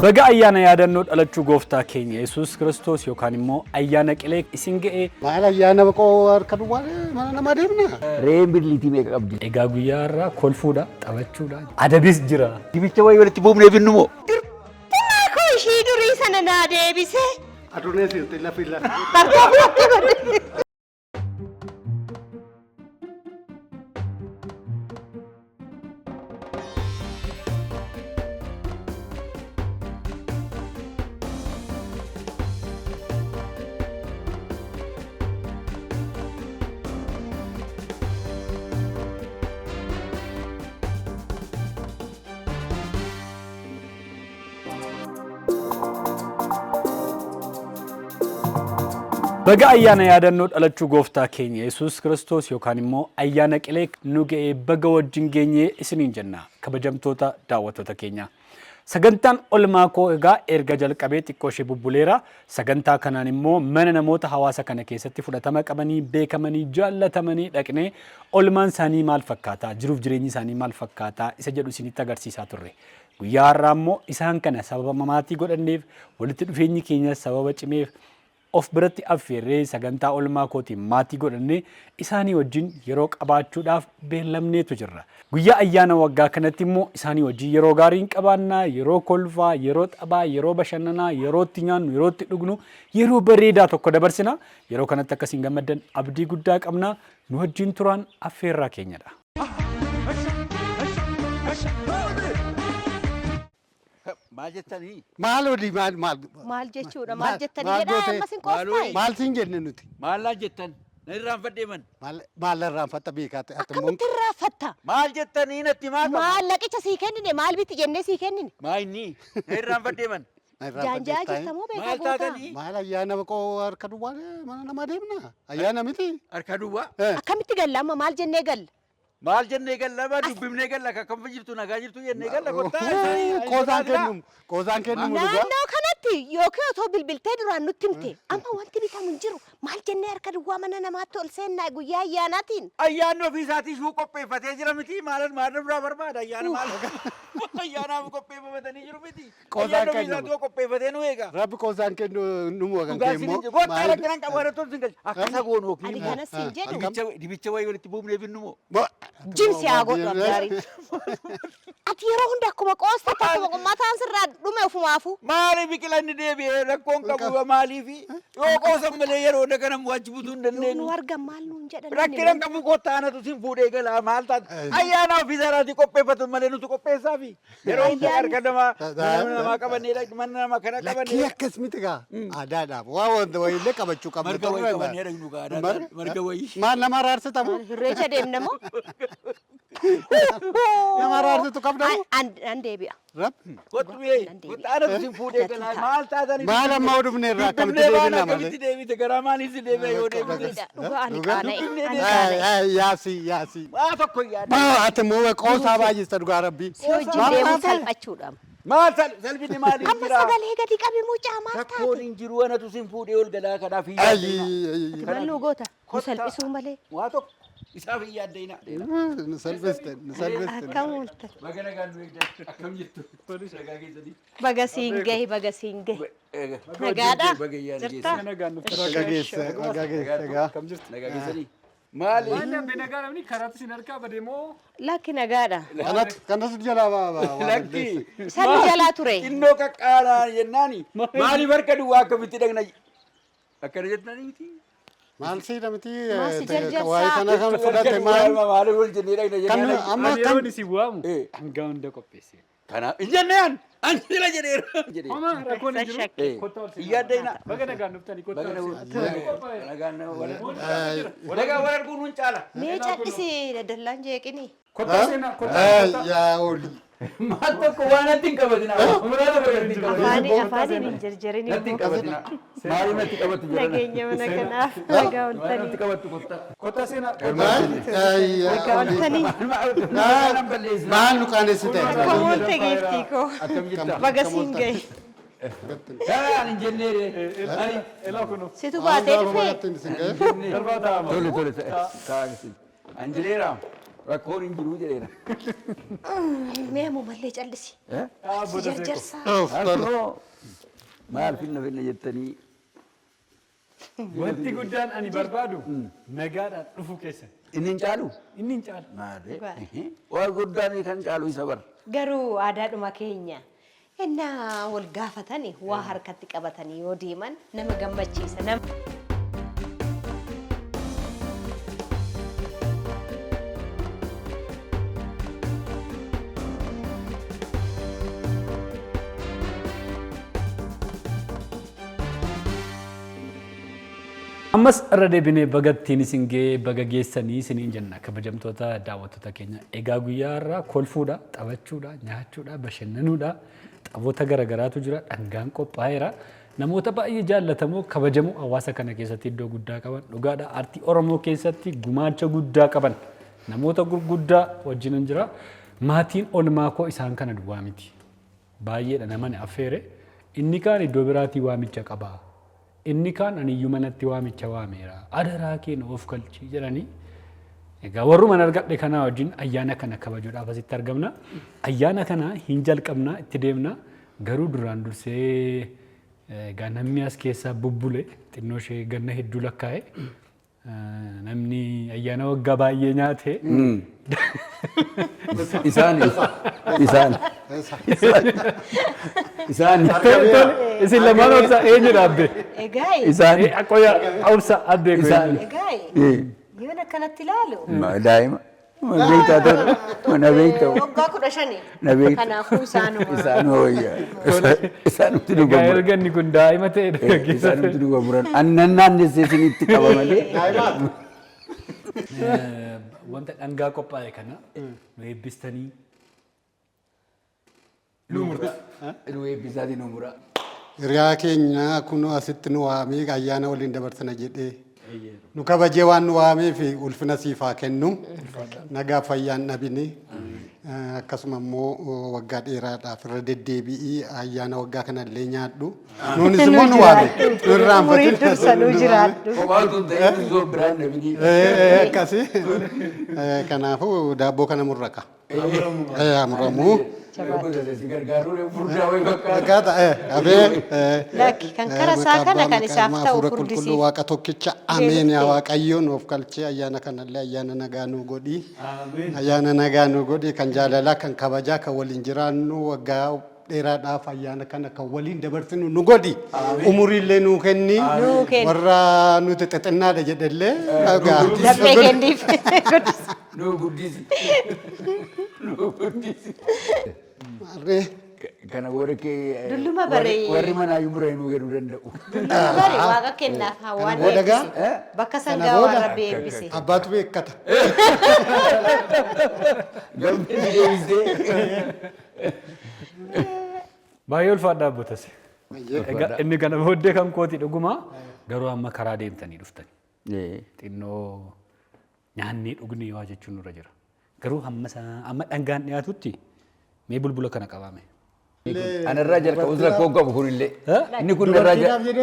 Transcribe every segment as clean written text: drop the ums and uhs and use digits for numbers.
Baga ayyaana yaadannoo dhalachuu gooftaa keenya Yesuus Kiristoos yookaan immoo ayyaana qilee isin ga'e. Maal ayyaana boqoo harka duwwaa mana namaa deemna? Re'een birliitii meeqa qabdi? Egaa guyyaa har'aa kolfuudha, taphachuudha, adabis jira. Dibicha wayii walitti buufnee finnu moo? Durbummaa koo ishii durii sana naa deebisee. Aduunee siirti lafi lafi. Harka fudhatte godhe. Baga ayyaana yaadannoo dhalachuu gooftaa keenya Yesuus Kiristoos yookaan immoo ayyaana qilee nu ga'ee baga wajjin geenyee isiniin jenna kabajamtoota daawwattoota keenya. Sagantaan olmaa koo egaa erga jalqabee xiqqoo ishee bubbuleera. Sagantaa kanaan immoo mana namoota hawaasa kana keessatti fudhatama qabanii, beekamanii, jaallatamanii dhaqnee olmaan isaanii maal fakkaata, jiruuf jireenyi isaanii maal fakkaata isa jedhu isinitti agarsiisaa turre. Guyyaa har'aa immoo isaan kana sababa maatii godhanneef, walitti dhufeenyi keenya sababa cimeef of biratti affeerree sagantaa olmaa kootiin maatii godhannee isaanii wajjin yeroo qabaachuudhaaf beellamneetu jirra. Guyyaa ayyaana waggaa kanatti immoo isaanii wajjin yeroo gaarii hin qabaannaa, yeroo kolfaa, yeroo taphaa, yeroo bashannanaa, yeroo itti nyaannu, yeroo itti dhugnu, yeroo bareedaa tokko dabarsina. Yeroo kanatti akka isin gammaddan abdii guddaa qabna. Nu wajjin turaan affeerraa keenyadha. Maal jettanii? Maal olii maal maal. Maal jechuudha? Maal jettanii maal jedhaa gootee? ammas hin Maal qoostaayi? Maal siin jenne nuti? Maal laa jettan? Na irraanfadhee man. Maal maal irraanfatta beekaa ta'e ati immoo. Akkamitti irraanfatta? Maal jettanii natti maa qaba? Maallaqicha sii kennine maal biti jennee sii kennine? Maa inni? Na irraanfadhee man. Na irraanfadhee Jaanjaa taa'e. jirta moo beekaa Maal gootaa? taatanii? Maal ayyaana boqoo harka duwwaa mana namaa deemna? Ayyaana miti. Harka duwwaa. Eh. Akkamitti galla amma maal jennee galla? Maal jennee galla baa dubbifnee galla akkam jirtu nagaa jirtu jennee galla kottaa. Qoosaan kennumu. Qoosaan kennumu dhugaa. Naannoo kanatti yookiin otoo bilbiltee duraan nutti himte amma wanti bitamu hin jiru maal jennee harka duwwaa mana namaatti ol seennaa guyyaa ayyaanaatiin. Ayyaanni ofii isaatii shuu qopheeffatee jira miti maal maal biraa barbaada ayyaana maal ayyaanaaf qopheeffatanii jiru miti. Qoosaan Ayyaanni ofii kennumu. isaatii qopheeffatee nu eega. Rabbi qoosaan kennu numu kan Dhugaa kee immoo. siin hin jiru. Kottaa rakkinaan qabu warra tolchu hin galchu. Akkasa goonu Ani yookiin immoo kanas siin jedhu dibicha wayii walitti buufnee finnu moo? jimsi haa godhu abdaariin. Ati yeroo hunda akkuma qoostatti akkuma mataan sirraa dhume ofumaafuu. Maali biqila inni deebi'ee rakkoon qabu maaliifi yoo qoosan malee yeroo hunda kana achi butuu hin Yoo nu dandeenyu. argan maal nuun jedhan Rakkina qabu kottaa anatu siin fuudhee galaa maal taate ayyaana ofii isaatii qopheeffatu malee nutu qopheessaafi. Yeroo hunda harka namaa mana namaa qabannee dhaqnu mana namaa kana Lakkii qabannee akkas miti gaa aadaadhaaf waa wanta wayiillee qabachuu qabna. marga wayii qabannee dhaqnu gaa aadaadhaan marga wayii. Maal nama araarsitamu? Irreecha deemna moo? Nama araarsitu qabda moo? An deebi'a. Rabbi. Kottu bee kottaa anatu siin fuudhee galaa maal taatanii Maal amma dhufne irraa akkamitti dubbifnee baana deebina malee? akkamitti deebite garaa maaliif si deebi'a yoo deebite. Dhugaa ani Dhugaa? qaana'e. Ani Ay, qaana'e. ay, Yaasii yaasii. Waa tokko hin yaadne. Maa ati immoo qoosaa baay'ista dhugaa rabbii. Si wajjin deemuun salphachuudha. Maal salphini maaliif Amma jira? sagalee gadi qabi mucaa maal Rakkoon taate? hin jiru anatu siin fuudhee ol galaa kanaaf hin Ay, yaaddina. ay, Maal nu goota? Nu Kottaa. salphisuu malee. Waa tokko isaaf hin yaaddina. Nu salphiste nu salphiste. Akkam ooltan? Baga nagaan nu eegdan akkam jirtu? Nagaa keessanii. Baga siin gahe baga siin gahe. Nagaadha? Baga ayyaana Jirtaa? geesse. Nagaan nuuf Baga geesse baga geesse gaa. Akkam jirtu? Nagaa keessanii. Maali? Maal hambee nagaa namni karaatti isin harkaa badee moo? Lakki nagaadha. Kanatu kanatu jalaa baa baa. Lakki. Isaan nu jalaa ture. Xinnoo qaqqaanaa jennaani. Maaliif harka duwwaa akkamitti dhaqna? Akkana jettanii miti. Maal siidha miti Maal si jarjarsaa? waa'ee kana kan fudhate maal Maaliif wal jennee dhaqna kan jennaan? amma Ani kan yeroon isin waamu Eh. hangaa hunda qopheesse. Kanaaf hin jennee an an sila jedheera. Jedhee. Homaa rakkoon hin jiru. Shakkii. Kottaa ol Hin seenaa. yaaddina. Baga nagaan dhuftanii kottaa Baga ol seenaa. nagaan nagaa wal arguun nun caala. Mee cal'isee dallaan jeeqini. Kottaa seenaa kottaa kottaa. yaa olii. Maal tokko waan natti hin qabatina. Muraasa tokko natti hin qabatina. Afaanii afaaniin hin jarjarin Natti hin immoo. qabatina. Maaliif natti qabattu jedhana? Nageenya mana kanaaf nagaa Maal ooltanii. natti qabattu kottaa. Kottaa seenaa. Maal yaa Nagaa olii. ooltanii. Maal nu qaanessite? Akkam oolte giiftii koo. Akkam jirta? Baga siin gahe. Karaan hin jenneere. Ani Elaa kunoo. Situ baatee dhufee. Isin ga'e. Darbaa taa'ama. tole tole taa'aa. An jedheera. Rakkoon hin jiru jedheera. Mee ammumallee callisi. Jarjarsaa. Harkoo maal finna finna jettanii. Wanti guddaan ani barbaadu nagaadhaan dhufuu keessan. Inni hin caalu? Inni hin caalu. Maarree. Waan guddaan kan caalu isa bara. Garuu aadaadhuma keenya. Innaa wal gaafatani waa harkatti qabatanii yoo deeman nama gammachiisa. Nama Ammas irra deebinee bagattiin isin ga'ee baga geessanii isiniin jenna kabajamtoota daawwattoota keenya. Egaa guyyaa har'aa kolfuudha, taphachuudha, nyaachuudha, bashannanuudha. Taphoota garaagaraatu jira, dhangaan qophaa'eera. Namoota baay'ee jaallatamoo kabajamoo hawaasa kana keessatti iddoo guddaa qaban dhugaadha. Aartii Oromoo keessatti gumaacha guddaa qaban namoota gurguddaa wajjin jira. Maatiin olmaa koo isaan kana duwwaa miti. Baay'eedha namani affeere. Inni kaan iddoo biraatii waamicha qaba. Inni kaan aniyyuu manatti waamicha waameera. Adaraa kee na of galchii jedhanii. Egaa warrumaan argadhe kanaa wajjin ayyaana kana kabajuudhaaf asitti argamna. Ayyaana kana hin jalqabna itti deemna. Garuu duraan dursee egaa namni as keessaa bubbule xinnoo ishee ganna hedduu lakkaa'e. Namni ayyaana waggaa baay'ee nyaate. Isaan isaan isaan Isin lamaan obsa eenyu dhaabbe? Egaa isaan Qoya obsa abbee Isaan. egaa yoon akkanatti ilaalu. Daa'ima beektaa ta'u mana beektaa Waggaa 15. Na beekta. Kanaafuu isaanuma. Isaan wayya isaanumti nu Egaa gommuran erga inni kun daa'ima ta'e isaanumti nu gommuran annan naannessee isinitti qaba malee. Wanta dhangaa qophaa'e kana nu eebbistanii Nu eebbisaatii nu mura. Hiriyaa keenya kun asitti nu waamee ayyaana waliin dabarsina jedhee nu kabajee waan nu waameef ulfina siif haa kennu. Nagaa fayyaan dhabini. Akkasuma immoo waggaa dheeraadhaaf irra deddeebi'ii ayyaana waggaa kanallee nyaadhu. Nuunis immoo nu waame. Nu Umurii irraanfatin. dursa nuu jiraadhu. Kophaa tun ta'ee zoo biraan dhabinii. Akkasi. Kanaafuu daabboo kana murraqa. Muramuu. Si gargaaruu furdaa wayii fakkaata. Fakkaata qabee. Lakki kan kara isaa kana kan isaaf ta'u Hafuura furdisiif. qulqulluu Waaqa tokkicha ameen yaa Waaqayyo nuuf galchee ayyaana kanallee ayyaana nagaa nuu godhi. Ayyaana nagaa nuu godhi kan jaalalaa kan kabajaa kan waliin jiraannu waggaa dheeraadhaaf ayyaana kana kan waliin dabarsinu nu godhi. Umuriillee nuu kenni. Nuu kenni. Warra nuti xixinnaadha jedhellee. Laphee kenniif. Nu guddisi. Nu guddisi. Maarree. Kana warri kee Dulluma baree. warri manaa muranii nuu kennuu danda'u. Dulluma bare Waaqa kennaaf haa waan Kana booda gaa? eebbise. Bakka Kana sangaa waan booda? Rabbi eebbise. Abbaatu beekkata. Gamni deebisee. Baay'ee ulfaadha abbotas. Egaa inni kana booddee kan kooti dhuguma garuu amma karaa deemtanii dhuftan. Xinnoo nyaannee dhugnee waa jechuun nurra jira. Garuu hamma amma dhangaan dhiyaatutti mee bulbula kana qabame. Anarraa jalqabus rakkoo hin qabu kunillee. Inni kun narraa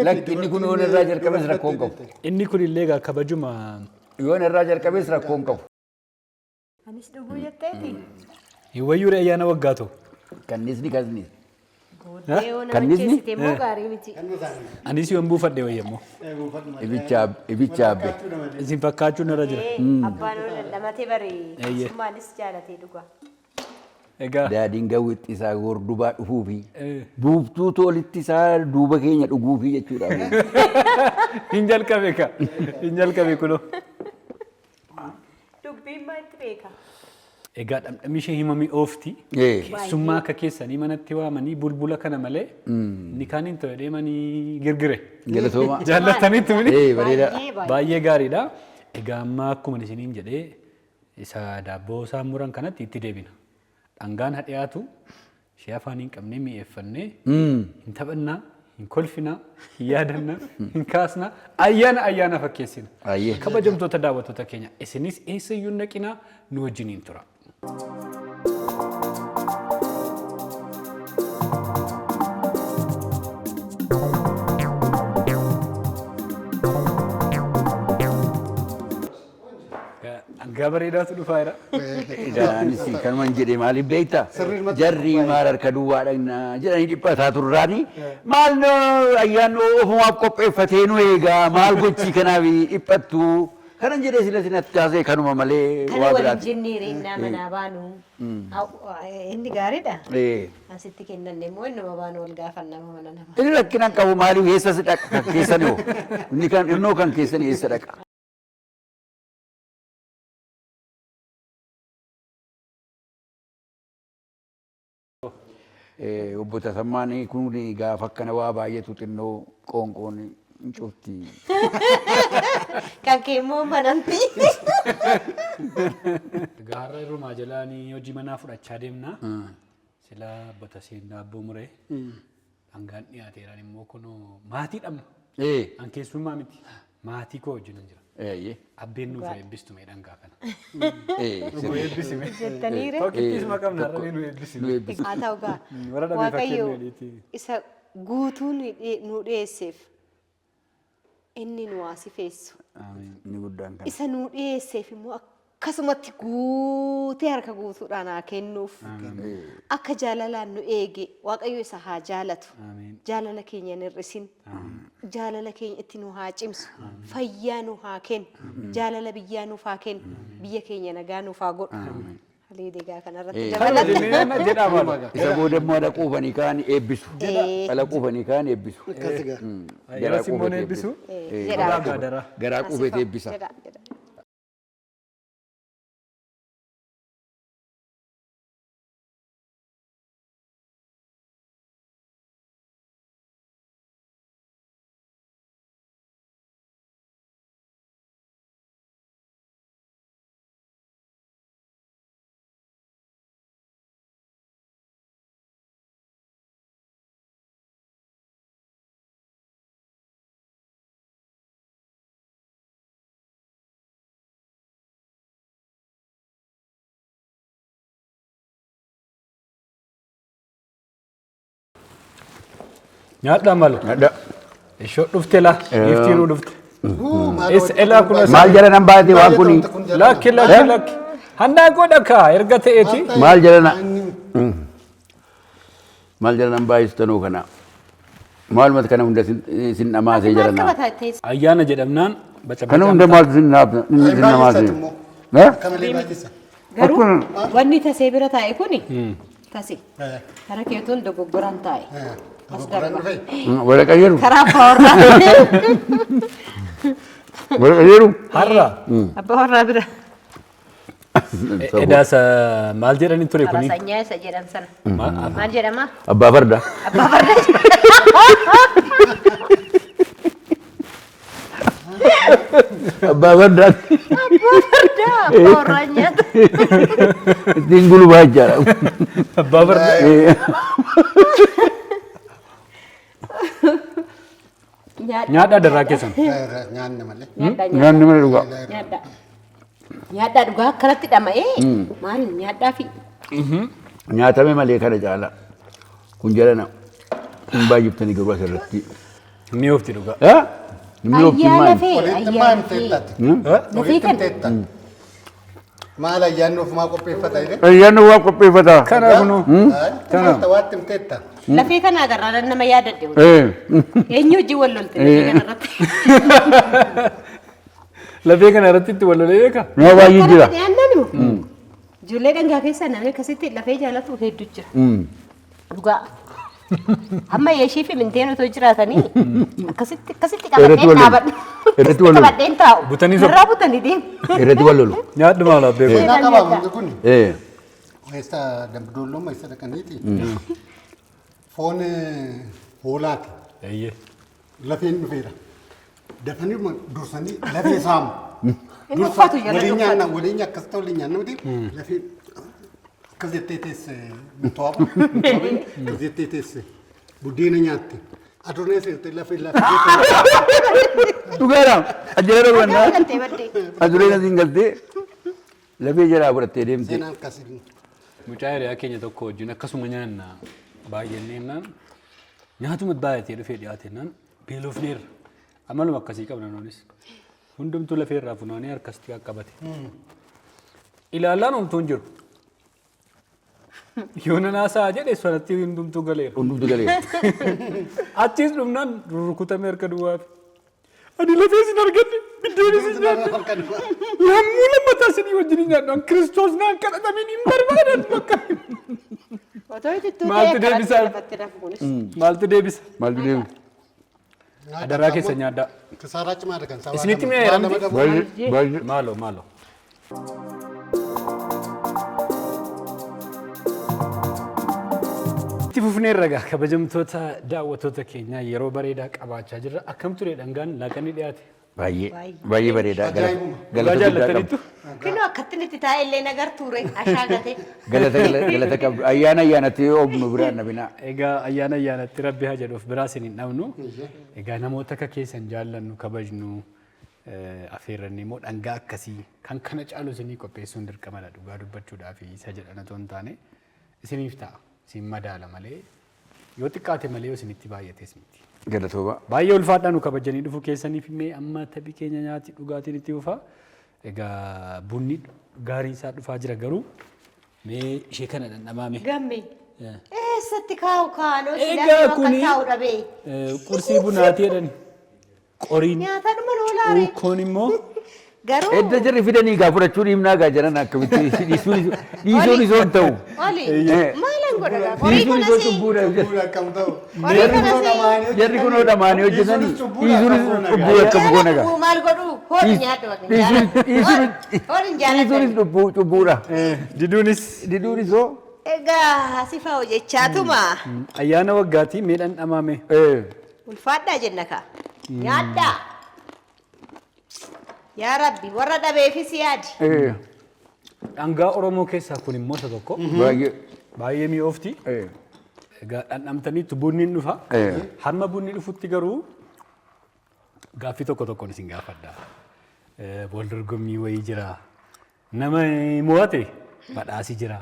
lakki inni kun yoo narraa jalqabes rakkoo hin qabu. Inni kun illee egaa kabajuma Yoo narraa jalqabes rakkoo hin qabu. Anis dhuguu jetteeti. Hin wayyuu ayyaana waggaa ta'u. Kannisni kasnis. Booddee yoo nama Kannisni? cheessite immoo gaarii miti. Anis yoon buufadhe wayyammoo. Ibicha abbe. Isin fakkaachuun irra jira. Abbaan yoo dhandhamate bare Eeyyee. sumaanis jaalatee dhuga. Egaa Daadiin gawwitti isaa gordubaa dhufuufi buuftuu toolitti isaa duuba keenya dhuguufi jechuudha. Hin jalqabe ka. Hin jalqabe kunoo. Dubbiin maalitti beeka? Egaa dhamdhamni ishee himamii oofti. Keessummaa akka keessanii manatti waamanii bulbula kana malee inni kaan hin ta'e deemanii girgire. Galatooma. Jaallatanitti mini. Bareeda. Baay'ee baay'ee. Baay'ee gaariidha. Egaa amma akkuma isiniin jedhee isa daabboo isaan muran kanatti itti deebina. Dhangaan haa dhiyaatu ishee afaan hin qabnee mi'eeffannee hin taphannaa, hin kolfinaa, hin yaadannaa, hin kaasnaa, ayyaana ayyaana fakkeessina. Ayyee. Kabajamtoota daawwattoota keenya isinis eessayyuu hin dhaqinaa nu wajjiniin tura. Dhangaa bareedaatu dhufaa jira. Isaanis kanuman jedhe maaliif beektaa? Sirriidhumatti Jarri maal harka duwwaa dhaqnaa jedhanii dhiphataa turraani. Maal nu ayyaanni ofumaaf qopheeffatee nu eegaa maal gochii kanaaf dhiphattu. Kanan jedhee sila sinatti haasa'e kanuma malee Kana waa waliin biraati. jennee reennaa manaa baanu. Inni gaariidha. Asitti kennanne immoo innuma baanu wal gaafannama mana namaa. Inni rakkina hin qabu maaliif eessa si dhaqa kan keessan hoo? Inni kan innoo kan keessan eessa dhaqa? Obbo Tasammaan kun gaafa akkana waa baay'atu xinnoo qoonqoon hin cufti. Kan kee immoo manamti. Gaarra irrumaa jalaanii hojii manaa fudhachaa deemna. Sila obbo Taseen daabboo muree. Dhangaan dhiyaateeraan immoo kunoo maatii dhabna. An keessummaa miti. Maatii koo wajjin jira. Abbeen nuuf eebbistu mee dhangaa kana. Nu eebbisime. Jettaniire. Tokkittiisuma qabna har'a nu eebbisime. Nu eebbisi. Haa ta'u gaa. Warra dhabee Waaqayyo fakkeenya oliiti. isa guutuu nu dhiyeesseef inni nu haa sifeessu. Inni guddaan kana. Isa nu dhiyeesseef immoo akkasumatti guutee harka guutuudhaan haa kennuuf. Akka jaalalaan nu eege Waaqayyo isa haa jaalatu. Ameen. Jaalala keenya hin hir'isin. Jaalala keenya itti nu haa cimsu. Fayyaa nu haa kennu. Jaalala biyyaa nuuf haa kennu. Biyya keenya nagaa nuuf haa godhu. Halee deegaa kanarratti Kanuma dabalata. jennee jedhaa baala. Isa booda immoo dhala quufanii kaan eebbisu. Dhala quufanii kaan eebbisu. Akkas egaa. Yeroo simmoon eebbisu. Jedhaa. Gaadara. Garaa quufeet eebbisa. Jedhaa, jedhaa. Nyaadhaa malu. Nyaadhaa. Ishoo dhufte la. Iftiin nu dhufte. Maal Eessa elaa kun as- Maal jala nan baate waan kuni? Lakki lakki lakki. Handaaqqoo dhakkaa erga ta'eeti. Maal jala na maal jala nan baay'istanuu kana? Maalumatti kana hunda sin dhamaasee jala Maal naa. qabataa teessa? Ayyaana jedhamnaan baca Kana hunda maaltu sin sin dhamaasee? Eh? Akka malee baay'isa. Garuu wanni tasee bira taa'e kuni tase. Kara keetuun dogoggoraan taa'e. As Dogoggoraan darba. dhufe. Wala qayyaru. Karaa abbaa warraa. Wala qayyaru. Har'a Abbaa warraa bira. edaasa maal jedhanii ture kuni? Farasanyaa isa jedhan sana. Maal jedhama? Abbaa farda. Abbaa farda. Abbaa fardaa. Abbaa fardaa. Abbaa warraa nyaata. Ittiin gulubaa jechaadha. Abbaa farda. Nyaadha. Nyaadhaa darraa keessan. Nyaanne malee. Nyaadhaa. Nyaanni malee dhugaa. Nyaadhaa. Nyaadhaa dhugaa akkanatti dhama'ee maal nyaadhaa fi Nyaatame malee kana caala. Kun jalana. Kun baay'iftanii garuu asirratti. Mi'oofti dhugaa. Eh? Mi'oofti ayyaana maali? fee Walitti ayyaana maal fee. teettati? Lafee Walitti kana. teetta. Maal ayyaanni ofumaa qopheeffata jedhe? Ayyaanni waa qopheeffata. Kana kunoo. Kana. Waatti himteetta. Lafee kana agarraan nama yaadadde. Eh. Eenyu hojii wal lolte lafee kana irratti? Lafee kana irratti itti wal lolee beekaa? Nama baay'ee jira. Kanatti dhiyaannaan immoo ijoollee dhangaa keessaa namni akkasitti lafee jaalatu hedduu jira. Dhugaa. Amma yeeshii fi minteen otoo jiraatanii akkasitti akkasitti Irratti qabadheen wal lolu. dhaabadhe. Irratti wal lolu. Qabadheen taa'u. Butanii sobu. Irraa butanii deemu. Irratti wal lolu. Nyaadhu maal abbee kun? Seenaa qabaa hundi kun. Eh. Eessa dambidolloo eessa dhaqaniiti? Foon hoolaati. Eeyyee. Lafeen dhufeera. Dafanii dursanii lafee saamu. Inni uffatu jala Waliin uffatu. nyaanna waliin akkas ta'u waliin nyaanna miti lafee akkas jettee teesse to'aba. Akkas jettee teesse buddeena nyaatte. Adurreen seerte lafee lafee. Dhugaadha. Ajjala dhugannaa. Galtee baddee. Adurreen asiin galtee lafee jalaa fudhattee deemte. Seenaan akkasii. Mucaa hiriyaa keenya tokko wajjin akkasuma nyaanna baay'annee naan nyaatuma baay'atee dhufee dhiyaate naan beelofneerra. Amaluma akkasii qabna nuunis. Hundumtuu lafee irraa funaanee harkasti qaqqabate. Ilaallaan homtuu hin jiru. Yoo nan haasa'a jedhe sanatti hundumtuu galeera. Hundumtu galeera. Achis dhumnaan rurrukutamee harka duwwaafi. Ani lafee isin arganne biddeen isin nyaadhe. Lammuu lammataa isinii wajjin hin nyaadhu. An Kiristoos naan kadhatamiin hin barbaadan bakka. Otoo itittuu ta'e Maaltu akkanatti deebisaa? lafatti nafu kunis. Maaltu deebisa? Maaltu deebi? Adaraa keessa nyaadhaa. Kisaaraa cimaadha kan sabaa. Isinitti mi'a jedhamti? Baay'ee baay'ee. Maaloo maaloo. Itti fufneerra egaa kabajamtoota daawwattoota keenyaa yeroo bareedaa qabaachaa jirra. Akkam ture dhangaan laaqanni dhiyaate? Baay'ee baay'ee bareedaa. Ajaa'ibuma. Galata Dhugaa guddaa qabdu. jaallataniittu? Kinoo akkatti itti taa'e illee nagartuure ashaagatee. Galata galata qabdu. Ayyaana ayyaanatti oobnu biraan nabinaa. Egaa ayyaana ayyaanatti rabbi haa jedhuuf biraa isin hin dhabnu. Egaa namoota akka keessan jaallannu kabajnu affeerranni immoo dhangaa akkasii kan kana caalu isinii qopheessuun dirqamadha dhugaa dubbachuudhaaf isa jedhan otoo hin taane isiniif ta'a isin madaala malee yoo xiqqaate malee yoo isinitti baay'ates miti. Galatooma. Baay'ee ulfaadhaa nu kabajanii dhufuu keessaniif mee amma taphi keenya nyaati dhugaatiin itti fufaa. Egaa bunni gaariin isaa dhufaa jira garuu mee ishee kana dhandhamaa mee. Gamme. Eessatti kaa'u kaanoo Egaa silaa akka kuni taa'u dhabee. Qursii bunaatii jedhani. Qoriin Nyaata dhuma loolaare. ukkoon immoo Garuu. Edda jarri fidanii gaa fudhachuu dhiibnaa gaa jedhan akkamitti dhiisuun dhiisuun isoo hin ta'u. Oli. Eh. Maalan godha gaa? Qorii Dhiisuun isoo kanas. cubbuudha. Akkam ta'u. Qorii kanas. Jarri kunoo dhamaanii hojjetanii dhiisuunis cubbuu akkam goona gaa. Maal godhu? Hoodhi nyaadhu bakka. Hoodhi Dhiisuunis jaalladha. cubbuudha. Diduunis Diduunis hoo. Egaa sifa hojjechaatuma. Ayyaana waggaatii mee dhandhamaa mee. Ulfaadhaa jenna kaa. Nyaadhaa. Yaa Rabbi warra dhabeefis yaadi. Dhangaa Oromoo keessaa kun immoo isa tokko. Baay'ee. Baay'ee mi'oofti. Egaa dhandhamtaniitu bunni hin dhufa. Hamma bunni dhufutti garuu gaaffii tokko tokkoon isin gaafadha. Wal dorgommii wayii jira. Nama mo'ate badhaasi jira.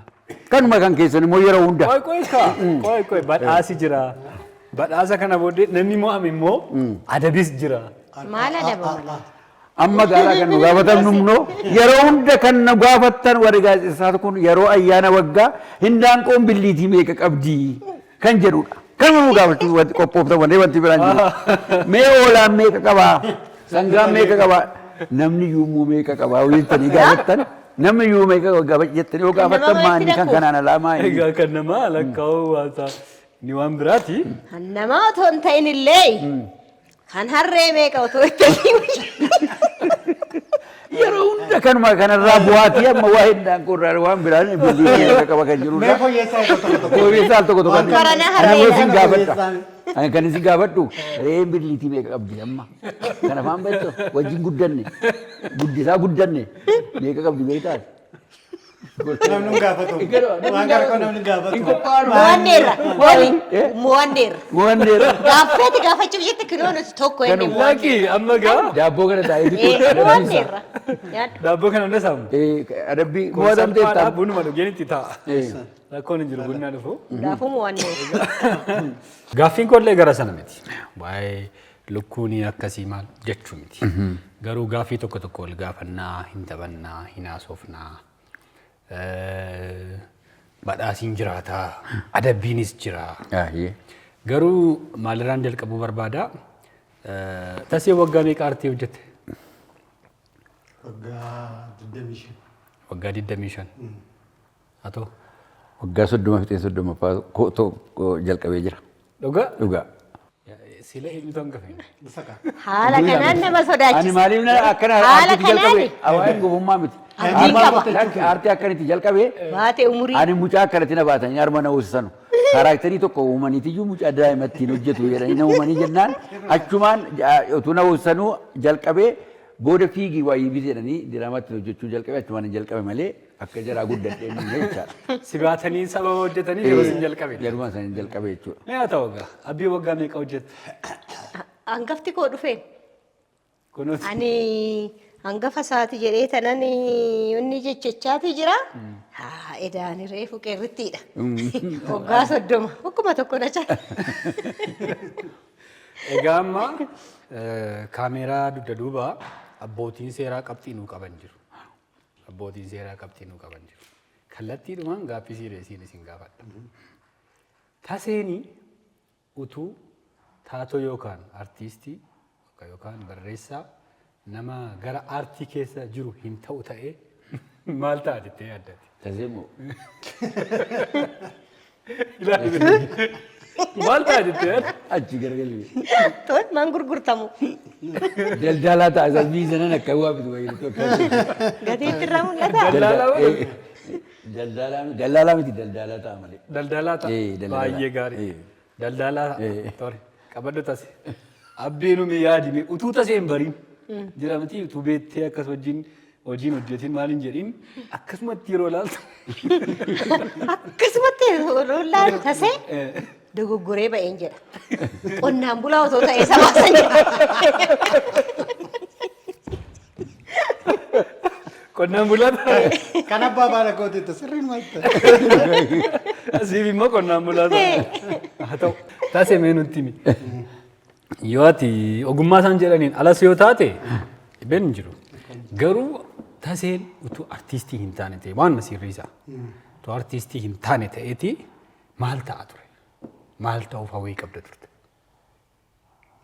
Kanuma kan keessan immoo yeroo hunda. Qoy qoy kaa qoy qoy badhaasi jira. Badhaasa kana booddee namni mo'ame immoo adabis jira. Maal adabama? Amma gaaraa kan nu gaafatamnu immoo yeroo hunda kan nu gaafattan warri gaazexeessaa kun yeroo ayyaana waggaa hindaanqoon billiitii meeqa qabdi kan jedhudha. Kanuma nu gaafachuu wanti qophooftan malee wanti biraan jiru. Mee hoolaan meeqa qabaa? Sangaan meeqa qabaa? Namni yuumuu meeqa qabaa? Jettanii gaafattan namni yuu meeqa qaba jettanii yoo gaafattan Nama maanni kan itti kanaan alaa maanni. Egaa kan namaa lakkaa'uu waanta ni waan biraati. Kan namaa otoo hin ta'in illee kan harree meeqa otoo itti Yeroo hunda kanuma kanarraa bu'aatii amma waa hindaanqoo irraa waan biraan billiitii meeqa qaba kan jirudha. Mee fooyyessaa tokko tokko. Fooyyessaa al tokko tokko. Waan qorana Ani harreedha. immoo isin gaafadha. Ani kan isin gaafadhu re'een billiitii meeqa qabdi amma. Kana afaan beektu wajjin guddanne guddisaa guddanne meeqa qabdi beektaa? Namni hin gaafatu. Waan gargaaru namni hin gaafatu. Hin qophaa'u. Mo'anneerra. Oli. Mo'anneerra. Mo'anneerra. Gaaffeeti gaafachuuf jette kinoo nuti tokko inni Kanuma. Laaqii amma gaa Daabboo kana taa'ee biqiltuu mo'anneerra. Nyaadhu. daabboo kana hunda saamu. Adabbii Kun mo'atamtee salphaadha ta'a. bunuma dhugeen itti taa'a. Rakkoon hin jiru bunni dhufu. Daafuu mo'anneerra. Gaaffiin koollee gara sana miti. Waa'ee lukkuun akkasii maal jechuu miti. Garuu gaaffii tokko tokko wal gaafannaa, hin taphannaa, hin haasofnaa. Badhaasiin jiraataa, adabbiinis jira. Garuu maalirraan jalqabuu barbaada? Tasee waggaa meeqa aartii hojjette? Waggaa 25. Waggaa 25. Haa ta'u. Waggaa 30 fixee 30ffaa jalqabee jira. Dhugaa? Dhugaa. Sila eenyutu hangafa? Isa kaa. Haala kanaan nama Ani sodaachisa. maaliif na akkana Haala aartiitti jalqabe? kanaani. Waa'een gobummaa miti. Abdiin qaba. Lakki aartii akkanatti jalqabe. Baate umurii. Ani mucaa akkanatti na baatanii harma na hoosisanu. Kaaraakterii tokko uumaniitiyyuu mucaa daa'imattiin hojjetu jedhanii na uumanii jennaan achumaan utuu na hoosisanuu jalqabee booda fiigii waayii biti jedhanii diraamaatti hojjechuu jalqabe achumaan hin jalqabe malee akka jaraa guddadhee hin jechaadha. Si baatanii sababa hojjetanii yeroo isin jalqabe. Yeruma sana hin jalqabe jechuudha. Mee haa ta'u egaa abbii waggaa meeqa hojjette? Hangafti koo dhufeen. Kunuuti. Ani hangafa isaati jedhee tanan inni jechachaati jira. Haa edaan reefu qeerrittiidha. Waggaa 30 akkuma tokko na cala. Egaa amma kaameeraa dugda duuba abbootiin seeraa qabxii nuu qaban jiru. Abbootiin seeraa qabxii nu qaban jiru. Kallattiidhumaan gaaffii sireesiin isin gaafadha. Taseenii utuu taatoo yookaan artiistii yookaan barreessaa nama gara aartii keessa jiru hin ta'u ta'ee maal ta'a jettee yaaddati? Tasee moo? Ilaali. Maal ta'a jettee yaadda? Achi garagalee. Tol maan gurgurtamu. Daldalaa ta'a isa miizanan akka waa bitu wayii tokko. Gateetti irraa mul'ata. Daldalaa moo? Daldalaa daldalaa miti, daldalaa ta'a malee. Daldalaa ta'a. Daldalaa. Baay'ee gaarii. Daldalaa Eh. tole qabadhu tase. Abbeen mi yaadime utuu tasee hin bariin. Jira miti, utuu beektee akkas wajjin hojiin hojjetin maal hin jedhin akkasumatti yeroo ilaaltu. Akkasumatti yeroo ilaalu tasee dogoggoree ba'een jedha. Qonnaan bulaa otoo ta'ee sabaa san jedha. Qonnaan bulaa ta'a. Kan abbaa baala kootiitti sirriin maal ta'e? Asiif immoo qonnaan bulaa ta'a. Haa ta'u, tasee mee nutti himi. Yoo ati ogummaa isaan jedhaniin alas yoo taate dhibeen hin jiru. Garuu taseen utuu artiistii hin taane ta'e, waan sirriisa. Utuu artiistii hin taane ta'eeti maal ta'a ture? Maal ta'uuf hawwii qabda turte?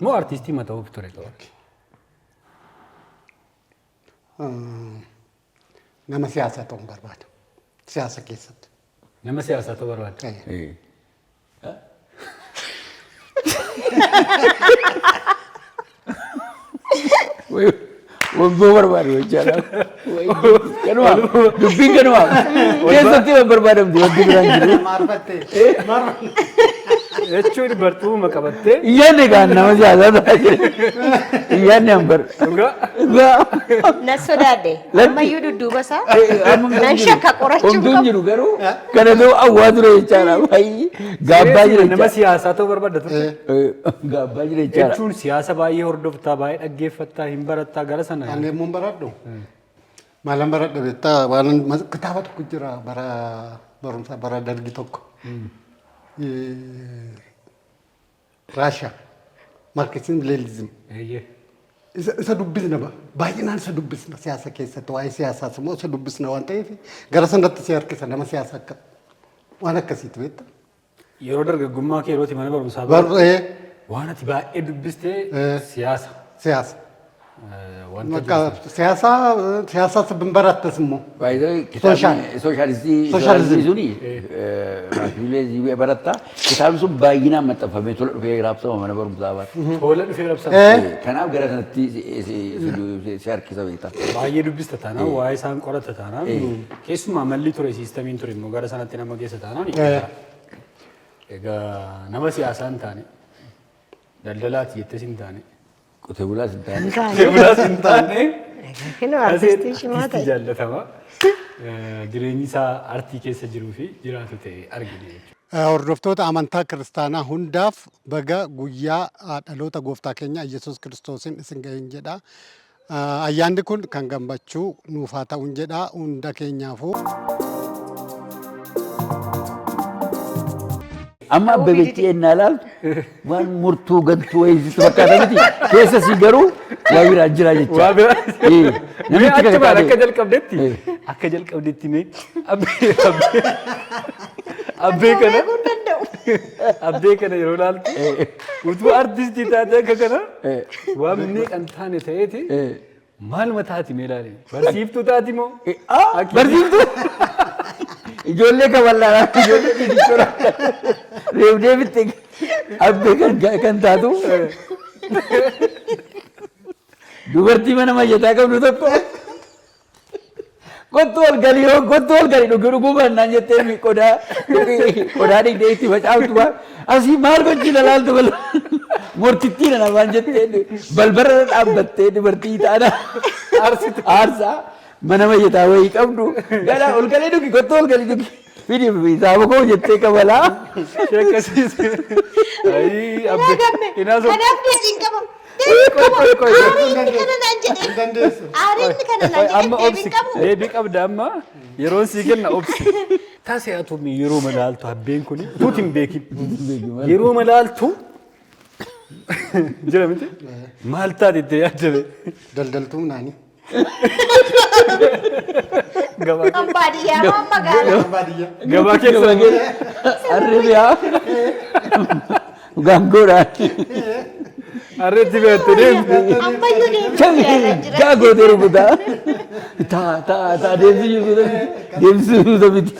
Moo artiistii ma ta'uuf ture? Nama siyaasaa ta'uun barbaada. Siyaasa keessatti. Nama siyaasaa ta'uu barbaada. Eh. Wanboo barbaadu jechaadha. Kanuma dubbiin kanuma keessatti waan barbaadamtu wanti biraan jiru. Maarfattee. Jechuun barcuma qabattee Iyyaanne kaan nama siyaasaa ta'aa jira. Iyyaanne an bar. Dhugaa. Dhugaa. Na sodaadhe. Ammayyuu dudduuba isaa. Nan shakka qorachuu Homtuun qabu. jiru garuu kana ta'u awwaa ture jechaadha. Baay'ee gaabbaa jira Nama jechaadha. siyaasaa ta'uu barbaadda turte. Gaabbaa jira jechaadha. Jechuun siyaasa baay'ee hordoftaa, baay'ee dhaggeeffattaa, hin barattaa gara sana. Ani immoo baradhu. Maalan baradha beektaa? Waan kitaaba tokko jira, bara barumsa bara dargi tokko. Raashaa. Marxism Leninism. Isa dubbisna, baay'inaan isa dubbisna. Siyaasa keessatti waa'ee siyaasaas immoo isa dubbisna waan ta'eef gara sanatti si harkisa, nama siyaasa akka waan akkasiiti beektaa. Yeroo dargaggummaa kee yeroo mana barumsaa Barree waan ati baay'ee dubbistee siyaasa. Siyaasa. Wanta Bakka siyaasaa siyaasaas barattes immoo. Baay'ee kitaabni sooshaalistii Sooshaalizim. suni maashiilee barattaa, kitaabni sun baay'inaan maxxanfamee tola dhufee raabsama mana barumsaa baata. Tola dhufee raabsama. Kanaaf gara sanatti si harkisa beektaa. Baay'ee dubbista taanaan, waa'ee isaan qorata taanaan, keessumaa malli ture, siistamiin ture immoo gara sanatti nama geessa taanaan, egaa nama siyaasaa hin taane, daldalaati jettees hin taane, Qotee bulaas hin taane. Qotee bulaas hin taane, Kinoo artistii cimaa artistii ta'e. jaallatamaa jireenyi isaa artii keessa jiruu fi jiraatu ta'e argine jechuudha. Hordoftoota amantaa kiristaanaa hundaaf baga guyyaa dhaloota gooftaa keenya Yesuus Kiristoosiin isin ga'een jedha. Ayyaanni kun kan gammachuu nuuf haa ta'uun jedha hunda keenyaafuu. Amma Abbebechi ennaa ilaaltu waan murtuu gantuu wayiitu fakkaata miti. Keessa si garuu waa biraa jira jecha. Waa biraa. Namichi Mee kana achumaan taate. akka jalqabdetti mee abbee kana Beekuu hin danda'u. Abbee kana yeroo ilaaltu utuu artistii taate akka kana waan meeqan taane ta'eeti maaluma taati mee ilaali, barsiiftuu taati moo? Barsiiftuu. Ijoollee kaballaadhaa, ijoollee xixiqqoodhaa reebdee bitte abbee kan taatu, dubartii mana mayyataa qabdu tokko kottu ol galii, hoo kottu ol galii, dhuguu dhuguu bannaan jettee qodaa qodaa dhigdee itti facaaftu, waan asii maal gochii lalaaltu bal mortittii nana waan jettee balbala dhaabbattee dubartii taana aarsaa mana mayyataa wayii qabdu gara ol galee dhugi, kottu ol galii dhugi, fidi saaba koo jettee kabalaa. Ishee akkasiis. Ayii abbee. Gamme. Inaasoo. Kanaaf deebiin qaba. Deebiin qaba. Qoy, qoy, qoy. Aariin kana naan jedhe. Dandeessu. Aariin kana naan jedhe, Amma obsi. deebiin qabu. Deebii qabda, amma yeroon sii kenna, obsi. Tasee atu yeroo malaaltu abbeen kun utuuti hin beekin. Yeroo malaaltu jira miti, maal taate itti yaadame? Daldaltuu naani. Gabaa Kan baadiyyaa moo magaalaa? Baadiyyaa. Gabaa keessa Harree fe'aa. Gaangoodhaan. Harreetti fe'attee deemte. Ammayyuu deemuu yaalaa jira. Gaangoo rukutaa. Taa taa taa deemsisuuta miti.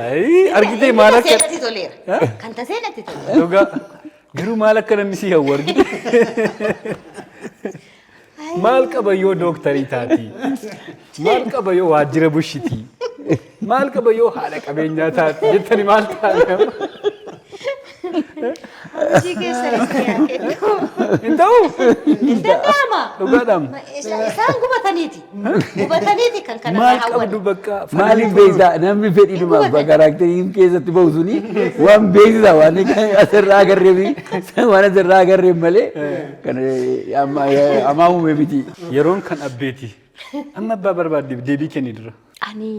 Ayi argitee maal akka Kan tasee natti toleera. Kan tasee natti toleera. Dhugaa garuu maal akka namni si hawwu argite. Maal qaba yoo dooktarii taati? Maal qaba yoo waajjira bushitii? Maal qaba yoo haadha qabeenyaa taati? Jettani maal taate? Hojii keessanis ni haa kennu. Hin ta'u? Hin danda'ama. Dhugaadhaam. Isaan gubataniiti. Gubataniiti kan kana Maal hawwan. qabdu bakka Maaliif beektaa namni fedhiidhuma abbaa kaaraakterii keessatti bahu suni waan beeksisa waan asirraa agarree fi waan asirraa agarree malee kan amaa uume miti. Yeroon kan abbeeti. Amma abbaa barbaaddeef deebii kenni dura. Ani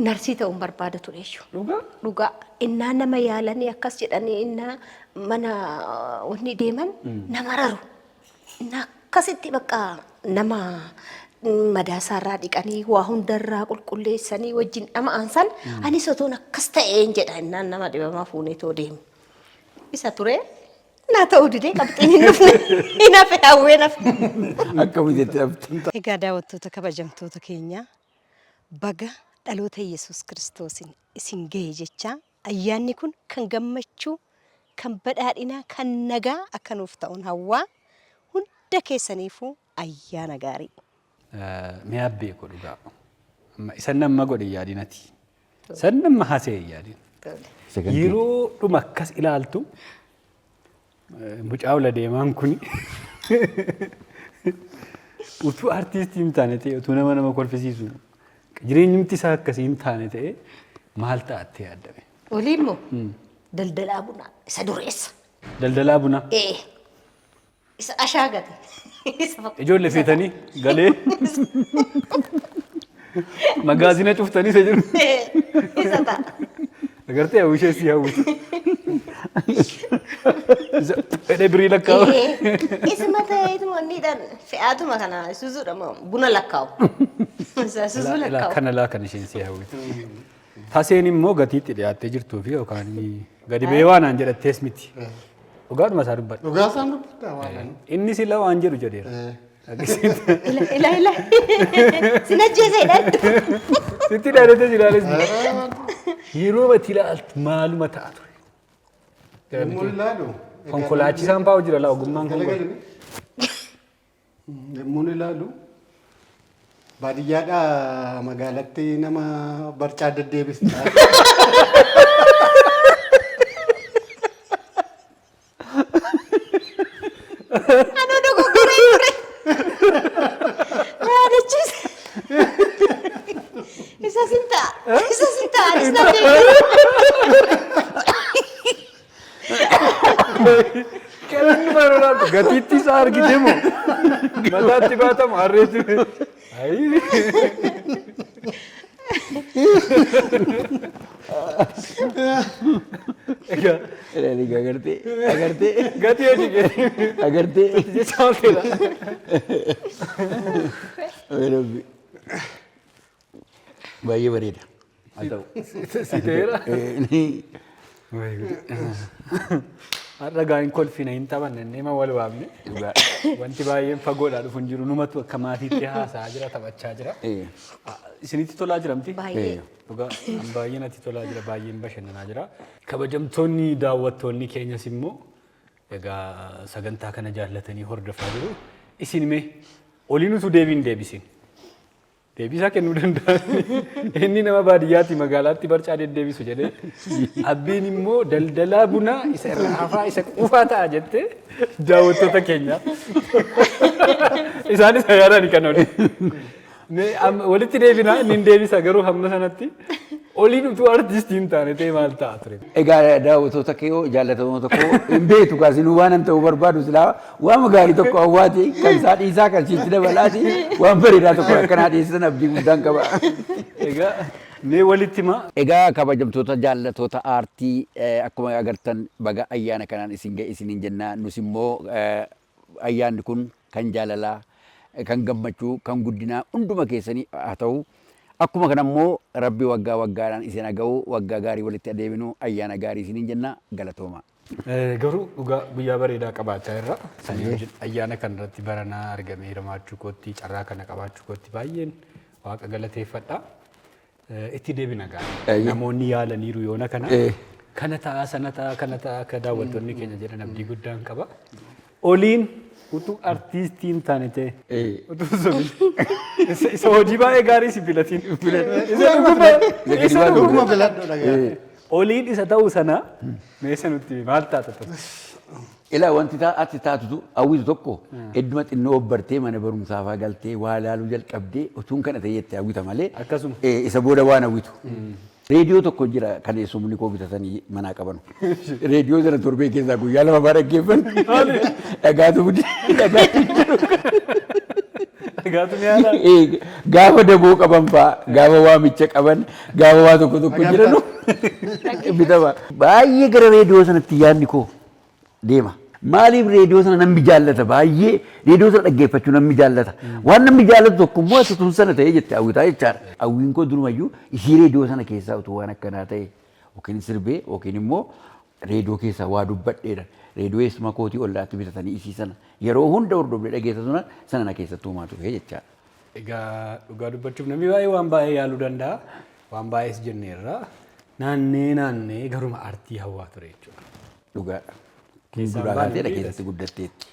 narsii ta'uun barbaada ture jechuudha. Dhugaa? Dhugaa innaa nama yaalanii akkas jedhanii innaa mana wanni deeman nama raru. Innaa akkasitti bakka nama madaasaarraa dhiqanii waa hundarraa qulqulleessanii wajjin dhama'an san anis otoon akkas ta'een jedha innaan nama dhibamaa fuunee too deemu. Isa ture naa ta'uu didee qabxiin hin dhufne hin hafe hawween hafe. Akka miteetti dhabde. Egaa daawwattoota kabajamtoota keenya baga dhaloota Yesuus Kiristoosiin isin gahe jecha ayyaanni kun kan gammachuu, kan badhaadhinaa, kan nagaa akka nuuf ta'uun hawwaa hunda keessaniifuu ayyaana gaarii. Mee abbee koo dhugaa. Amma isa nama godhe yaadin ati. San nama haasa'e yaadin. Yeroo dhuma akkas ilaaltu mucaa ola deemaan kuni utuu artiistii hin taane ta'e utuu nama nama kolfisiisu jireenyumti isaa akkasii hin taane ta'e maal ta'attee yaaddame? Olii immoo daldalaa bunaa isa dureessa. Daldalaa bunaa. Ee isa ashaagate. Ijoollee feetanii galee magaazina cuftanii isa jiru. Isa ta'a. Agartee hawwishee si hawwitu. Fedhee birii lakkaa'u. Isuma ta'eetuma inniidhaan fe'aatuma kana isuzuudha buna lakkaa'u. Isa isuzuu lakkaa'u. Kana laa kan isheen si hawwitu. Taseen immoo gatiitti dhiyaattee jirtuu fi yookaan gadi ba'ee waan aan jedhattees miti. Dhugaadhuma isaa dubbadha. Dhugaa isaan dubbadha waan. Inni sila waan jedhu jedheera. Ila ila ila. Sin ajjeeseedha. Sitti dhaadatee si ilaales. Yeroo ati ilaaltu maaluma ta'a ture? Yommuu ilaalu. Konkolaachisaan fa'aa jira laa ogummaan konkolaataa. Yommuu ilaalu baadiyyaadhaa magaalatti nama barcaa deddeebista. Anuu dogoggoree ture. Na yaadachiise. Isa sin ta'a. Isa sin ta'a. Anis na deebi'a. Kan inni yeroo ilaaltu gatiitti isaa argite moo mataatti baatamu harreetti. Ayi. Egaa Ilaali agartee agartee gatii hojii kee agartee. jecha maal ta'edha? Rabbi. Baay'ee bareeda. Haa ta'u. Si ta'eera. Har'a gaa hin kolfina hin taphanne nama wal waamne. Wanti baay'een fagoodhaa dhufu hin jiru numatu akka maatiitti haasa'aa jira taphachaa jira. Isinitti tolaa jiramti? Baay'ee. Dhugaa an baay'ee natti tolaa jira baay'een bashannanaa jira. Kabajamtoonni daawwattoonni keenyas immoo egaa sagantaa kana jaallatanii hordofaa jiru. Isin mee oliin utuu deebiin deebisin. Deebisaa kennuu danda'a. Inni nama baadiyyaatti magaalaatti barcaa deddeebisu jedhee abbiin immoo daldalaa bunaa isa irra hafaa isa quufaa ta'a jettee daawwattoota keenya. Isaanis yaadani kan oli. Walitti deebinaa inni hin deebisa garuu hamma sanatti oliin utuu artistii hin taane ta'e maal ta'a ture? Egaa daawwattoota kee jaallatamoota koo hin beektu kaasinuu waan an ta'uu barbaadu silaa waan gaarii tokko hawwaati kan isaa dhiisaa kan sitti dabalaati waan bareedaa tokko akkanaa dhiyeessitan abdii guddaan qaba. Egaa mee walitti himaa. Egaa kabajamtoota jaallattoota aartii akkuma agartan baga ayyaana kanaan isin ga'e isiniin jenna nus immoo ayyaanni kun kan jaalalaa kan gammachuu kan guddinaa hunduma keessanii haa ta'u. Akkuma kana immoo Rabbi waggaa waggaadhaan isin haa ga'u, waggaa gaarii walitti adeeminu, ayyaana gaarii isiniin jenna, galatooma. Garuu dhugaa guyyaa bareedaa qabaachaa jirra. Sanii wajjin ayyaana kana irratti baranaa argamee hirmaachuu kootti, carraa kana qabaachuu kootti baay'een Waaqa galateeffadha. Itti deebina gaarii. Namoonni yaalaniiru yoona kana. Kana ta'a, sana ta'a, kana ta'a akka daawwattoonni keenya jedhan abdii guddaan qaba. Oliin utuu artiistii hin taane ta'e. Utuu sobin. Isa hojii baay'ee gaarii si filatiin. Isa dhuguma. Isa dhuguma filadhu dhagaa. Oliin isa ta'uu sana mee isa nutti himi, maal taata ture? Ilaa wanti ati taatutu hawwitu tokko idduma xinnoo obbartee mana barumsaa faa galtee waa laaluu jalqabdee utuun kana ta'e jettee hawwita malee Akkasuma. isa booda waan hawwitu. Reediyoo tokko jira kan eessumni koo bitatanii manaa qabanu. Reediyoo sana torbee keessaa guyyaa 2 faa dhaggeeffanna. Dhagaatu fide dhagaatu jiru. Dhagaatu mi'aadha. Gaafa daboo qaban faa gaafa waamicha qaban gaafa waa tokko tokko jiranu bitama. Baay'ee gara reediyoo sanatti yaadni koo deema. Maaliif reediyoo sana namni jaallata baay'ee reediyoo sana dhaggeeffachuu namni jaallata. Waan namni jaallatu tokko immoo ati tun sana ta'ee jette hawwitaa jechaadha. Hawwiin koo durumayyuu isii reediyoo sana keessaa utuu waan akkanaa ta'e yookiin sirbee yookiin immoo reediyoo keessaa waa dubbadheedha. Reediyoo eessuma kootii ollaatti bitatanii isii sana yeroo hunda hordofnee dhageessa suna sana na keessatti uumaa ture jechaadha. Egaa dhugaa dubbachuuf namni baay'ee waan baay'ee yaaluu danda'a. Waan baay'ees jenneerra. Naannee naannee garuma artii hawwaa ture jechuudha. Dhugaadha. Keessaan Duraa baane kaateedha miti. keessatti guddatteetti.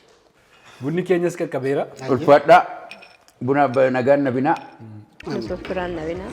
Bunni keenyas qaqqabeera. Ulfaadhaa. Buna nagaan na binaa. Yusuf biraan na binaa.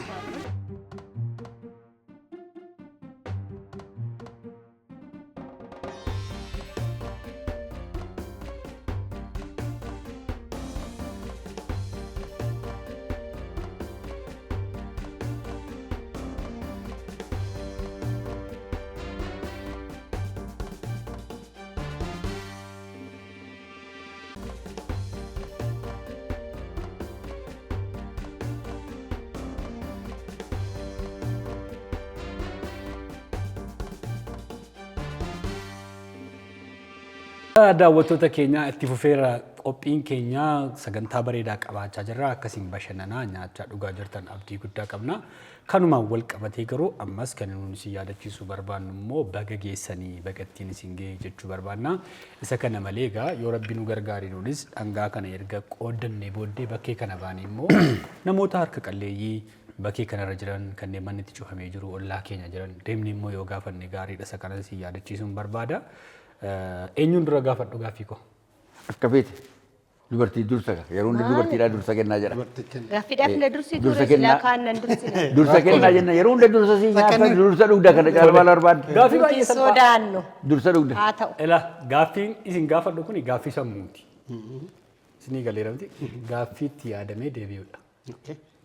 Daawwattoota keenya, itti fufeera qophiin keenya. Sagantaa bareedaa qabaachaa jirra. Akkasiin bashannanaa, nyaachaa, dhugaa jirtan abdii guddaa qabna. Kanumaan wal qabatee garuu ammas kan nuti isin yaadachiisuu barbaannu immoo baga geessanii, baga ittiin isin ga'e jechuu barbaanna. Isa kana malee egaa yoo Rabbi nu gargaare nunis dhangaa kana erga qooddannee booddee bakkee kana baanee immoo namoota harka qalleeyyii bakkee kanarra jiran, kanneen manni itti cufamee jiru, ollaa keenya jiran deemnee immoo yoo gaafanne gaariidha. Isa kanas isin yaadachiisuun barbaada. Eenyuun dura gaafadhu gaaffii koo? Akka feete, dubartii dursa yeroo hundi dubartiidhaa dursa kennaa jedha. Gaaffiidhaaf na dursitu Dursa silaa kennaa. kaan nan dursina. Dursa kennaa jenna, yeroo hunda dursa si nyaata, dursa dhugda, kana caalaa maal barbaadda? Gaaffii baay'ee Nuti salphaa. sodaannu Dursa dhugda. haa ta'u. Ela gaaffiin isin gaafadhu kuni gaaffii sammuuti. Isinii galeera miti? Gaaffii itti yaadamee deebi'udha.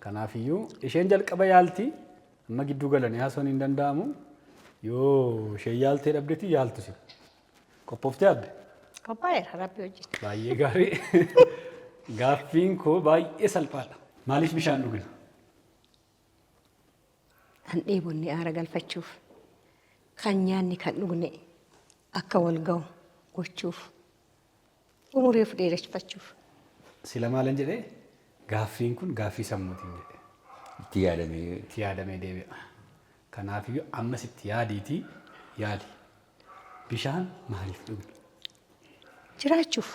Kanaafiyyuu isheen jalqaba yaalti, amma gidduu galanii haasawuun hin danda'amu. Yoo isheen yaaltee dhabdetti yaaltu si. Qophooftee abbe? Qophaa'eera, Rabbi hojjeta. Baay'ee gaarii. Gaaffiin koo baay'ee salphaadha. Maaliif bishaan dhugna? Kan dheebonne aara galfachuuf, kan nyaanni kan dhugne akka wal ga'u gochuuf, umurii of dheereffachuuf. Sila maalan jedhee, gaaffiin kun gaaffii sammuutiin jedhe. Itti yaadamee. Itti yaadamee deebi'a. Kanaafiyyuu ammas itti yaadiitii yaali. Bishaan maaliif dhugna? Jiraachuuf.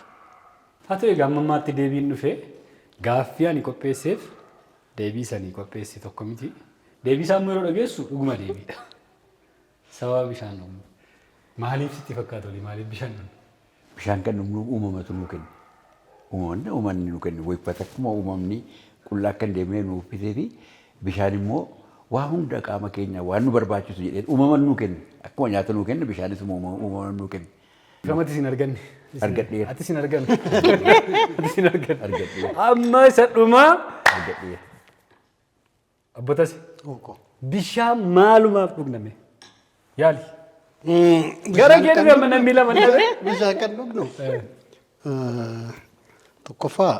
Haa ta'u egaa, amma ammaatti deebiin dhufe gaaffii ani qopheesseef deebii sanii qopheesse tokko miti. Deebii isaa immoo yeroo dhageessu dhuguma deebiidha. Sababa bishaan dhugnu. Maaliif sitti fakkaata olii, maaliif bishaan dhugnu? Bishaan kan dhugnu uumamatu nuu kenne. Uumamni uumamni nu kenne wayifata akkuma uumamni qullaa akka hin deemnee nu uffisee fi bishaan immoo waa hunda qaama keenya waan nu barbaachisu jedhee uumaman nuu kenne. Akkuma nyaata nuu kenne, bishaanis uumaman nuu kenne. Ifamatti isin arganne. Argadheera. Ati isin arganne. Ati isin arganne. Argadheera. Amma isa dhumaa. Argadheera. Abbo Tasi. Bishaan maalumaaf dhugname? Yaali. Gara kee dhufe amma namni lama dhabe. Bishaan kan dhugnu tokkoffaa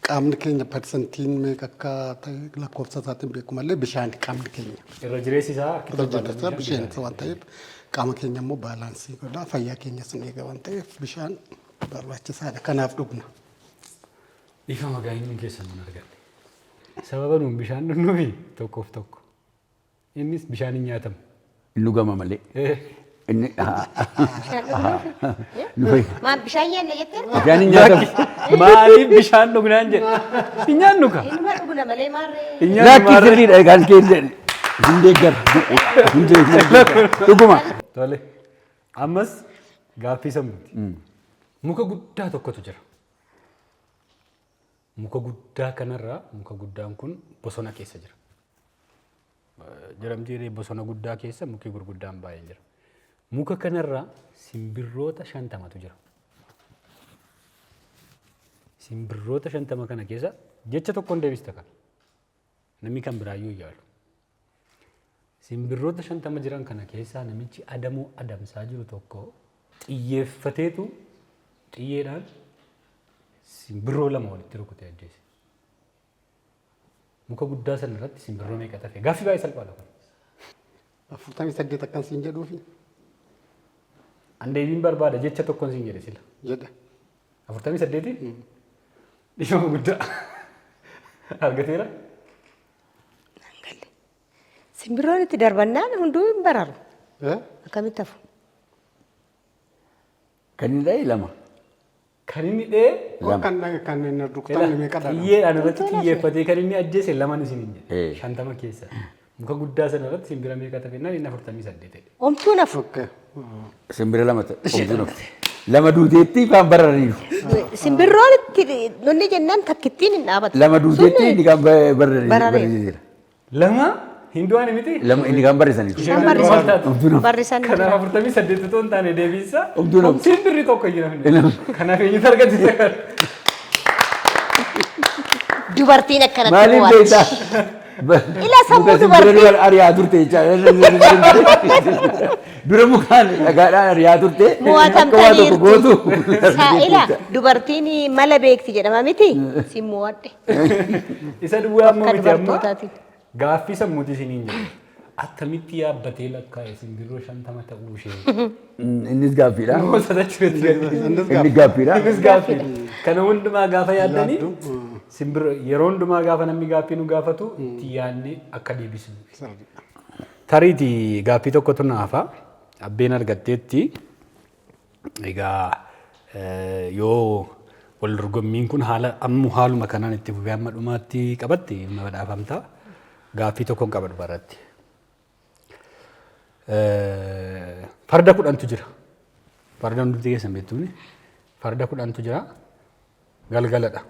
qaamni keenya persentiin meeqa akka ta'e lakkoofsa isaatiin beeku malee bishaan qaamni keenya. Irra jireessi isaa akka Irra jireessi isaa bishaan waan ta'eef, qaama keenya immoo baalaansii godha, fayyaa keenyas ni eega waan ta'eef bishaan barbaachisaadha. Kanaaf dhugna. Dhiifama, gaa'inni keessan nun arganne. Sababa nuun bishaan dhugnuufi tokkoof tokko. Innis bishaan hin nyaatamu. Inni dhugama malee. Inni Bishaan dhugnuufi. Maal bishaan nyaanna jettee? Bishaan hin nyaatamu. Maaliif bishaan dhugnaan jedhe? Hin nyaannu ka. Inuma dhugna malee maarree. Hin nyaannu Lakki maarree. sirriidha kan keessa hin deeggaru. Hin deeggaru. Dhuguma. Tole. Ammas gaaffii sammuuti. Muka guddaa tokkotu jira. Muka guddaa kanarraa muka guddaan kun bosona keessa jira. Jedhamti bosona guddaa keessa muki gurguddaan baay'een jira. Muka kanarraa simbirroota 50tu jira. Simbirroota 50 kana keessa jecha tokkoon deebista kana. Namni kan biraayyuu hin yaalu. Simbirroota 50 jiran kana keessaa namichi adamoo adamsaa jiru tokko xiyyeeffateetu xiyyeedhaan simbirroo lama walitti rukutee ajjeese. Muka guddaa sana irratti simbirroo meeqa tafe? Gaaffii baay'ee salphaadha kun. 48 akkan siin jedhuufi An deebiin barbaada jecha tokkoon siin jedhe sila. Jedha. 48? Dhiifama guddaa. Argateera? Nan galle. Simbirroon itti darbannaan hunduu hin bararu. Akkamitti hafu? Kan inni dha'e lama. Kan inni dha'e Lama. Kan inni rukutamne meeqadha? Xiyyeedhaan irratti xiyyeeffatee kan inni ajjeese laman isin hin jedhe. Eh. 50 keessa. Muka guddaa sana irratti simbira meeqa tafe jennaan inni 48 jedhe. Omtuun hafu. Okay. Simbira lama ta'e. Omtuun hafu. Lama duuteetti kaan bararaniiru. Simbirroon itti nonni jennaan takkittiin hin dhaabatu. Lama duuteetti inni kaan Barareera. bararaniiru. Lama hin du'an miti? Lama inni kaan barreessaniiru. Isaan barrisan. Barrisan. Kanaaf 48 otoo hin taane deebiinsa. Omtuun hafu. Simbirri tokko hin hafne. Kanaaf eenyutu argate isa kana? Dubartiin akkanatti Maaliif mo'atti. beektaa? Ila sammuu Muka simbira dubartii. dura ari'aa turte jechaadha. Dura mukaan dhagaadhaan ari'aa turte. Akka waa tokko gootu. Mo'atamtaniirtu. Saa'ila dubartiin mala beekti jedhama miti. Si mo'adhe. Isa duwwaa ammoo Akka miti amma dubartootaatiin. gaaffii sammuuti isiniin jedhe. Attamitti yaabbatee lakkaa'e simbirroo 50 ta'uu ishee. Innis gaaffiidha. Gosa jechuudha. Inni gaaffiidha. Innis gaaffiidha. Kana hundumaa gaafa yaaddanii simbirroo yeroo hundumaa gaafa namni gaaffii nu gaafatu itti yaadnee akka deebisnu. Tariitii gaaffii tokkotu na hafa. Abbeen argatteetti. Egaa yoo wal dorgommiin kun haala ammu haaluma kanaan itti fufee hamma dhumaatti qabatte ilma badhaafamta. Gaaffii tokkoon qaba dubarratti. Farda 10tu jira. Farda hundumti keessan beektuuni. Farda 10tu jira. Galgaladha.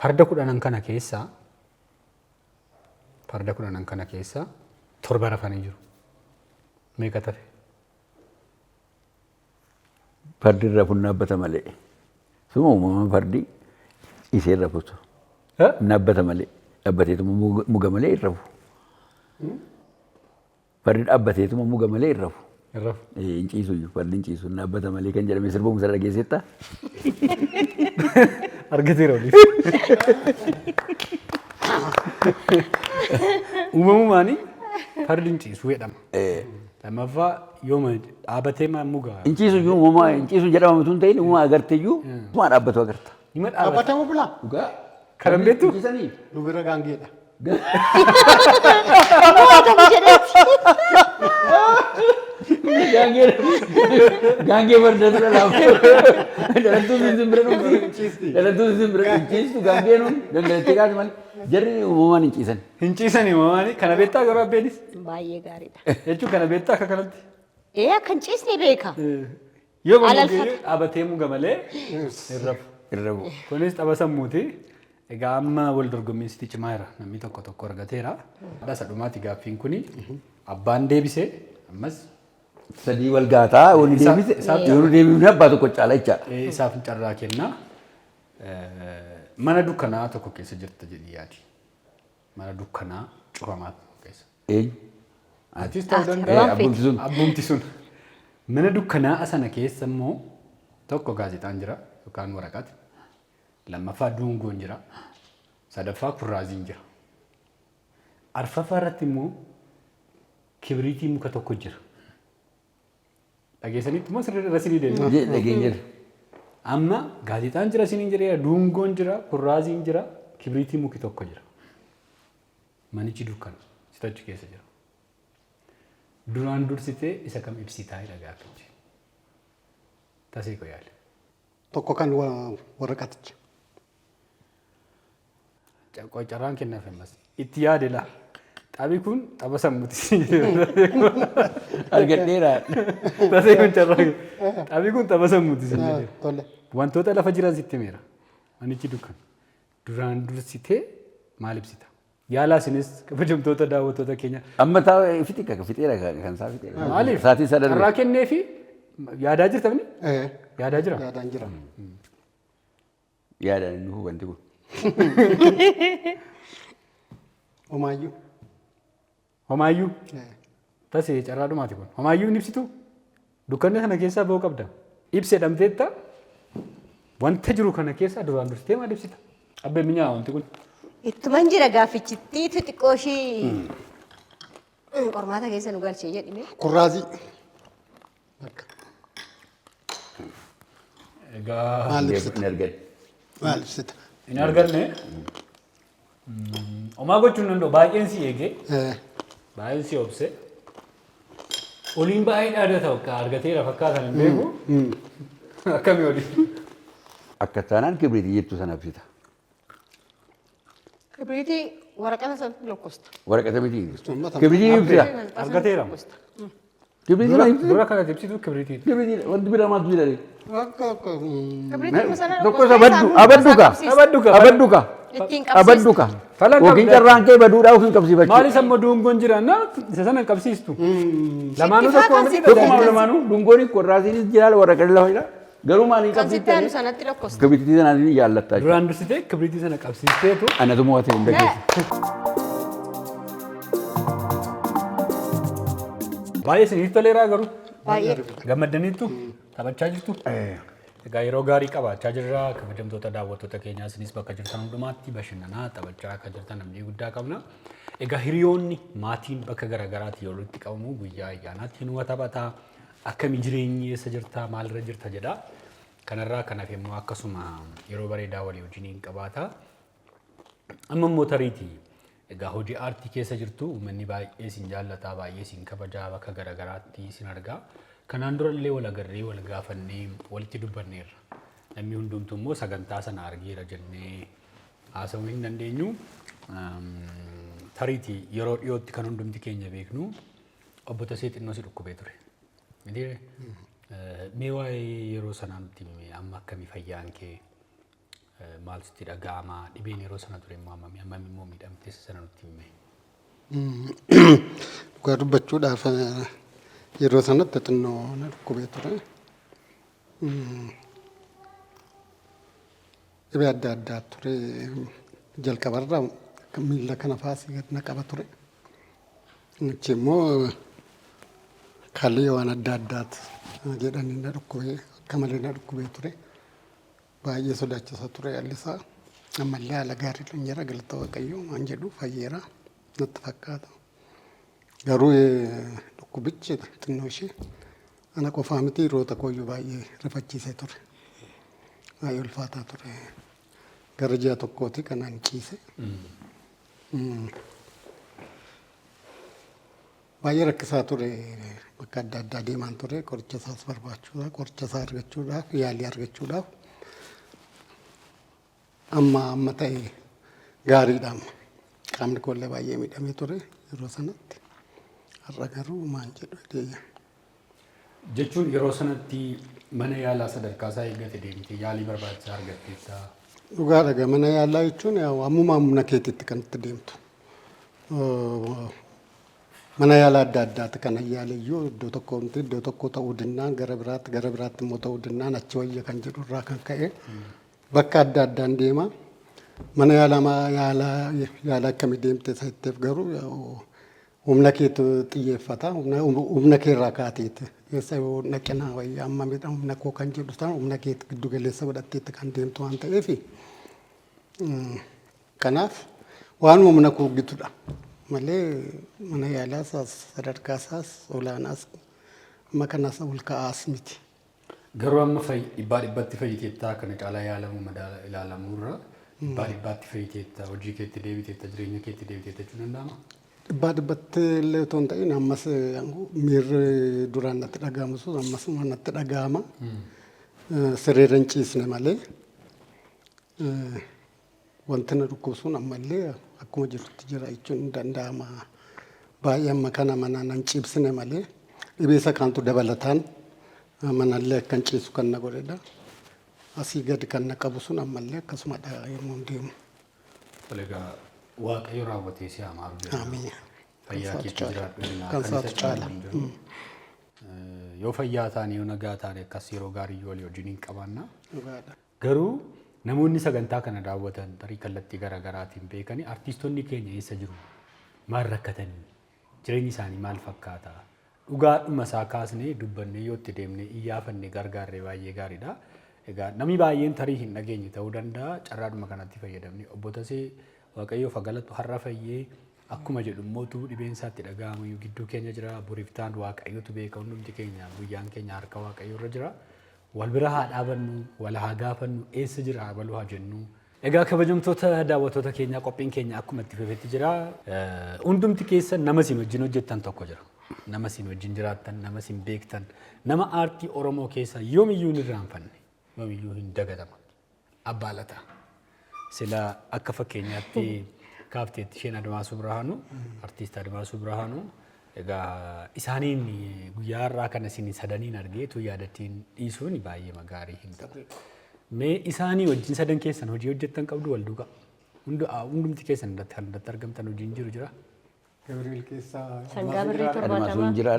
Farda kudhanan kana keessaa farda kudhanan kana keessaa torba rafanii jiru. Meeqa tafe? Fardi irra funnaabbata malee. Suma uumamaan fardi ciisee irra futu. Naabbata malee. Dhaabbateetuma muga malee hin rafu. Fardi dhaabbateetuma muga malee hin rafu. Hin rafu. Hin ciisu iyyuu fardi hin ciisu naabbata malee kan jedhame sirba musa dhageessetta. Argateera oliif. Uumamumaani fardi hin ciisu jedhama. Lammaffaa yooma dhaabatee maa muga. Hin ciisu iyyuu uumamaa hin ciisu jedhama utuu hin ta'in uumaa agarte iyyuu uumaa dhaabbatu agarta. Hima dhaabata. Dhaabbatamu bulaa? Dhugaa. Kanan beektu? Hin ciisanii? Nu bira gaangeedha. Mo'atamu jedheeti. Gaangee gaangee farda dura laafu. Dhalattuun simbira dhufti. Dhalattuun simbira hin ciistu gaangee nuun danda'attee kaati malee. Jarri uumamaan hin ciisan. Hin ciisanii uumamaan kana beektaa garuu abbeenis. Baay'ee gaariidha. Jechuun kana beektaa akka kanatti. Ee akka hin ciisne beeka. Yoo Alalfata. mugee dhaabatee muga malee hin rafu. Irra bu'u. Kunis tapha sammuuti. Egaa amma wal dorgommiin sitti cimaa jira. Namni tokko tokko argateera. Isa dhumaati gaaffiin kuni abbaan deebisee ammas Sadii wal gaataa yoo ni deebise yoo nu deebifne abbaa tokko caala jechaadha. Isaaf carraa kenna. Mana dukkanaa tokko keessa jirta jedhii yaadi. Mana dukkanaa cufamaa tokko keessa. Eenyu? Atis ta'uu Ati danda'a. abbaan feeti. Abbumti sun. Abbumti sun. Mana dukkanaa sana keessa immoo tokko gaazexaan jira yookaan waraqaati. Lammaffaa duungoon jira. Sadaffaa kurraaziin jira. Arfaffaa irratti immoo kibriitii muka tokko jira. Dhageessanitti immoo sirrii irra sinii deebi'a. Dhageenyeerra. Amma gaazexaan jira siniin jedheera, duungoon jira, kurraaziin jira. Kibriitii muki tokko jira. Manichi dukkana. Situ achi keessa jira. Duraan dursitee isa kam ibsitaa jedha gaaffichi. Tasee koo yaali. Tokko kan waraqaticha. Carraan kennaaf ammas. Itti yaade laa. Xabii kun xaba sammuuti. Argadheera. Tasee kun carraa. Xabii kun xaba sammuuti. Tole. Wantoota lafa jiran sitti himeera. Manichi dukkana. Duraan dursitee maal ibsita? Yaalaa isinis kabajamtoota daawwattoota keenya. Amma taa'ee fixi fixeera kan isaa fixeera. Maaliif? Saatii isaa darbe. Carraa kenneefi yaadaa jirta mini? Yaadaa jira? Yaadaan jira. Yaadaan inni hubanti kun. Homaayyuu. Homaayyuu? Tasee carraa dhumaati kun. Homaayyuu hin ibsitu? Dukkanni kana keessaa ba'uu qabda. Ibsee dhamteetta wanta jiru kana keessaa duraan dursitee maal ibsita? Abbee minyaa wanti kun. Ittuman jira gaaffichittii xixiqqoo ishii qormaata keessa nu galchee jedhime. Kurraazii. Bakka. Egaa Maal ibsita? Hin argadhe. Maal ibsita? Hin arganne. Homaa gochuun hin danda'u. Baay'een si eegee. Baay'een si obse. Oliin baay'ee dhaadata bakka argateera fakkaatan hin beeku. Akkamii olii? Akka taanaan kibriitii jettu sana ibsita. Kibriitii waraqata sana lakkoofta. Waraqata miti. Uummata. Kibriitii ibsita. Argateera. Kibriitii sana ibsita. Dura kanatti ibsitu kibriitiiti. Kibriitii wanti biraa maaltu jira? Akka akka. Kibriitii sana Tokko isa baddu abaddu ka. Abaddu ka. Abaddu ka. Ittiin qabsiista. Abaddu ka. Falan Yookiin qabda. carraan kee baduudhaa yookiin qabsiifachuu. Maal isa immoo dungoon jira na isa sana hin qabsiistu. Lamaanuu Sitti tokko faa miti. kan Tokkuma lamaanuu dungoon qorraasiinis jira waraqaan lafa jira. Garuu maaliin Kan sitti aanu qabsiiftanii? sanatti lakkoofta. Kibriitii sanaatiin jaallattaa jechuudha. Duraan dursitee kibriitii sana qabsiisteetu Anatu mo'ate hunda keessa. Baay'ee isiniif toleeraa garuu. Baay'ee. Gammaddaniittu taphachaa jirtu. Egaa yeroo gaarii qabaachaa jirra. Kabajamtoota daawwattoota keenyaa isinis bakka jirtan hundumaatti bashannanaa taphachaa akka jirtan abdii guddaa qabna. Egaa hiriyoonni maatiin bakka garaagaraatti yeroo itti qabamu guyyaa ayyaanaatti hinuma taphataa. Akkami jireenyi eessa jirta maalirra jirta jedha. Kanarraa kanaaf immoo akkasuma yeroo bareedaa walii wajjiniin qabaata. Amma immoo tariitii egaa hojii aartii keessa jirtu uummanni baay'ee isin jaallataa baay'ee isin kabajaa bakka garaagaraatti isin argaa. Kanaan dura illee wal agarree wal gaafannee walitti dubbanneerra. Namni hundumtuu immoo sagantaa sana argeera jennee haasa'uu hin dandeenyu. Tariitii yeroo dhiyootti kan hundumti keenya beeknu obbo Tasee xinnoo si dhukkubee ture. Mitiiree? Mee waa'ee yeroo sanaa nutti himi amma akkamii fayyaan kee maal sitti dhaga'ama dhibeen yeroo sana ture immoo hammami hammami immoo miidhamte isa sana nutti himi. Dhugaa dubbachuudhaaf yeroo sanatti xinnoo na dhukkubee ture. Dhibee adda addaa ture jalqabarra miilla kana faasii gad na qaba ture. Achi immoo kalee waan adda addaati jedhanii na dhukkubee akka malee na dhukkubee ture. Baay'ee sodaachisaa ture haalli isaa. Ammallee haala gaariirra hin jira galata Waaqayyoo waan jedhu fayyeera natti fakkaata. Garuu dhukkubichi xinnoo ishee ana qofaa miti hiriyoota kooyyuu baay'ee rifachiisee ture. Baay'ee ulfaataa ture. Gara ji'a tokkooti kanaan ciise. Baay'ee rakkisaa ture bakka adda addaa deemaan ture qoricha isaas barbaachuudhaaf qoricha isaa argachuudhaaf yaalii argachuudhaaf amma amma ta'e gaariidha amma. Qaamni koollee baay'ee miidhamee ture yeroo sanatti. Har'a garuu maan jedhu deeyya. Jechuun yeroo sanatti mana yaalaa sadarkaa isaa eeggate deemtee yaalii barbaachisaa argatteetta. Dhugaadha mana yaalaa jechuun ammuma humna keetiitti kan itti deemtu. Mana yaalaa adda addaatti kan yaaleyyuu iddoo tokko miti iddoo tokko ta'uu dinnaan gara biraatti gara biraatti immoo ta'uu dinnaan achi wayya kan jedhu irraa kan ka'e bakka adda addaan deema. Mana yaalaa yaalaa yaalaa akkamii deemte isa jetteef garuu humna keetu xiyyeeffata humna kee irraa kaateeti. Eessa yoo dhaqina wayya amma miidha humna koo kan jedhu sana humna keetu giddu galeessa godhatteetti kan deemtu waan ta'eef. Kanaaf waanuma humna koo gitudha malee mana yaalaa isaas sadarkaa isaas olaanaas amma kanas ol ka'aas miti. Garuu amma dhibbaa dhibbatti fayyiteettaa kana caalaa yaalamuu madaala ilaalamuurra Dhibbaa dhibbaatti fayyiteetta, hojii keetti deebiteetta, jireenya keetti deebiteetta jechuun danda'ama? Dhibbaa dhibbatti illee otoo hin ta'in ammas miirri duraan natti dhaga'amu sun ammasuma natti dhaga'ama. Sirriirra hin ciisne malee wanti na dhukkubsuun ammallee akkuma jirutti jira jechuun hin danda'ama. Baay'ee amma kana mana nan ciibsine malee dhibee isa kaantu dabalataan manallee akkan ciisu kan na godhedha. Asii gadi kan na qabu sun ammallee akkasumadha yommuu deemu. Tole egaa Waaqayyo raawwatee si haa maaru jenna. Amiin. Fayyaa Kan keetti isaatu jiraadhu jenna. Kan Kan isaatu isa caala. caalu hin jiru. Yoo fayyaa taane yoo nagaa taane akkas yeroo gaarii walii wajjin hin qabaanna. Dhugaadha. Garuu namoonni sagantaa kana daawwatan tarii kallattii garaa garaatiin beekanii artiistonni keenya eessa jiru? Maal rakkatanii? Jireenyi isaanii maal fakkaata? Dhugaadhuma isaa kaasnee dubbannee yoo itti deemnee iyyaafanne gargaarree baay'ee gaariidha. Egaa namni baay'een tarii hin dhageenye ta'uu danda'a. Carraadhuma kanatti fayyadamne obbo Tasee Waaqayyoof haa galatu har'a fayyee akkuma jedhu immootu dhibeen isaatti dhaga'amu iyyuu gidduu keenya jira. Boriiftaan Waaqayyotu beeka hundumti keenya guyyaan keenya harka Waaqayyoo irra jira. Wal bira haa dhaabannu, wal haa gaafannu, eessa jira haa baluu haa jennu. Egaa kabajamtoota daawwattoota keenyaa qophiin keenya akkuma itti fufetti jira. Hundumti keessa nama isin wajjin hojjettan tokko jira. Nama isin wajjin jiraattan, nama isin beektan, nama aartii Oromoo keessa yoomiyyuu hin irraanfanne, yoomiyyuu hin dagatamu. Abbaa Lataa. Sila akka fakkeenyaatti kaafteetti isheen Admaasuu Birhaanuu, artiist Admaasuu Birhaanuu. Egaa isaaniin guyyaa har'aa kana isin sadaniin argee utuu yaadattiin dhiisuun baay'ee gaarii hin ta'u. Mee isaanii wajjin sadan keessan hojii hojjettan qabdu wal duukaa. Hundumti keessan irratti kan irratti argamtan hojiin jiru jira. Gabriel keessaa Sangaa birrii Admaasuun 70. jira.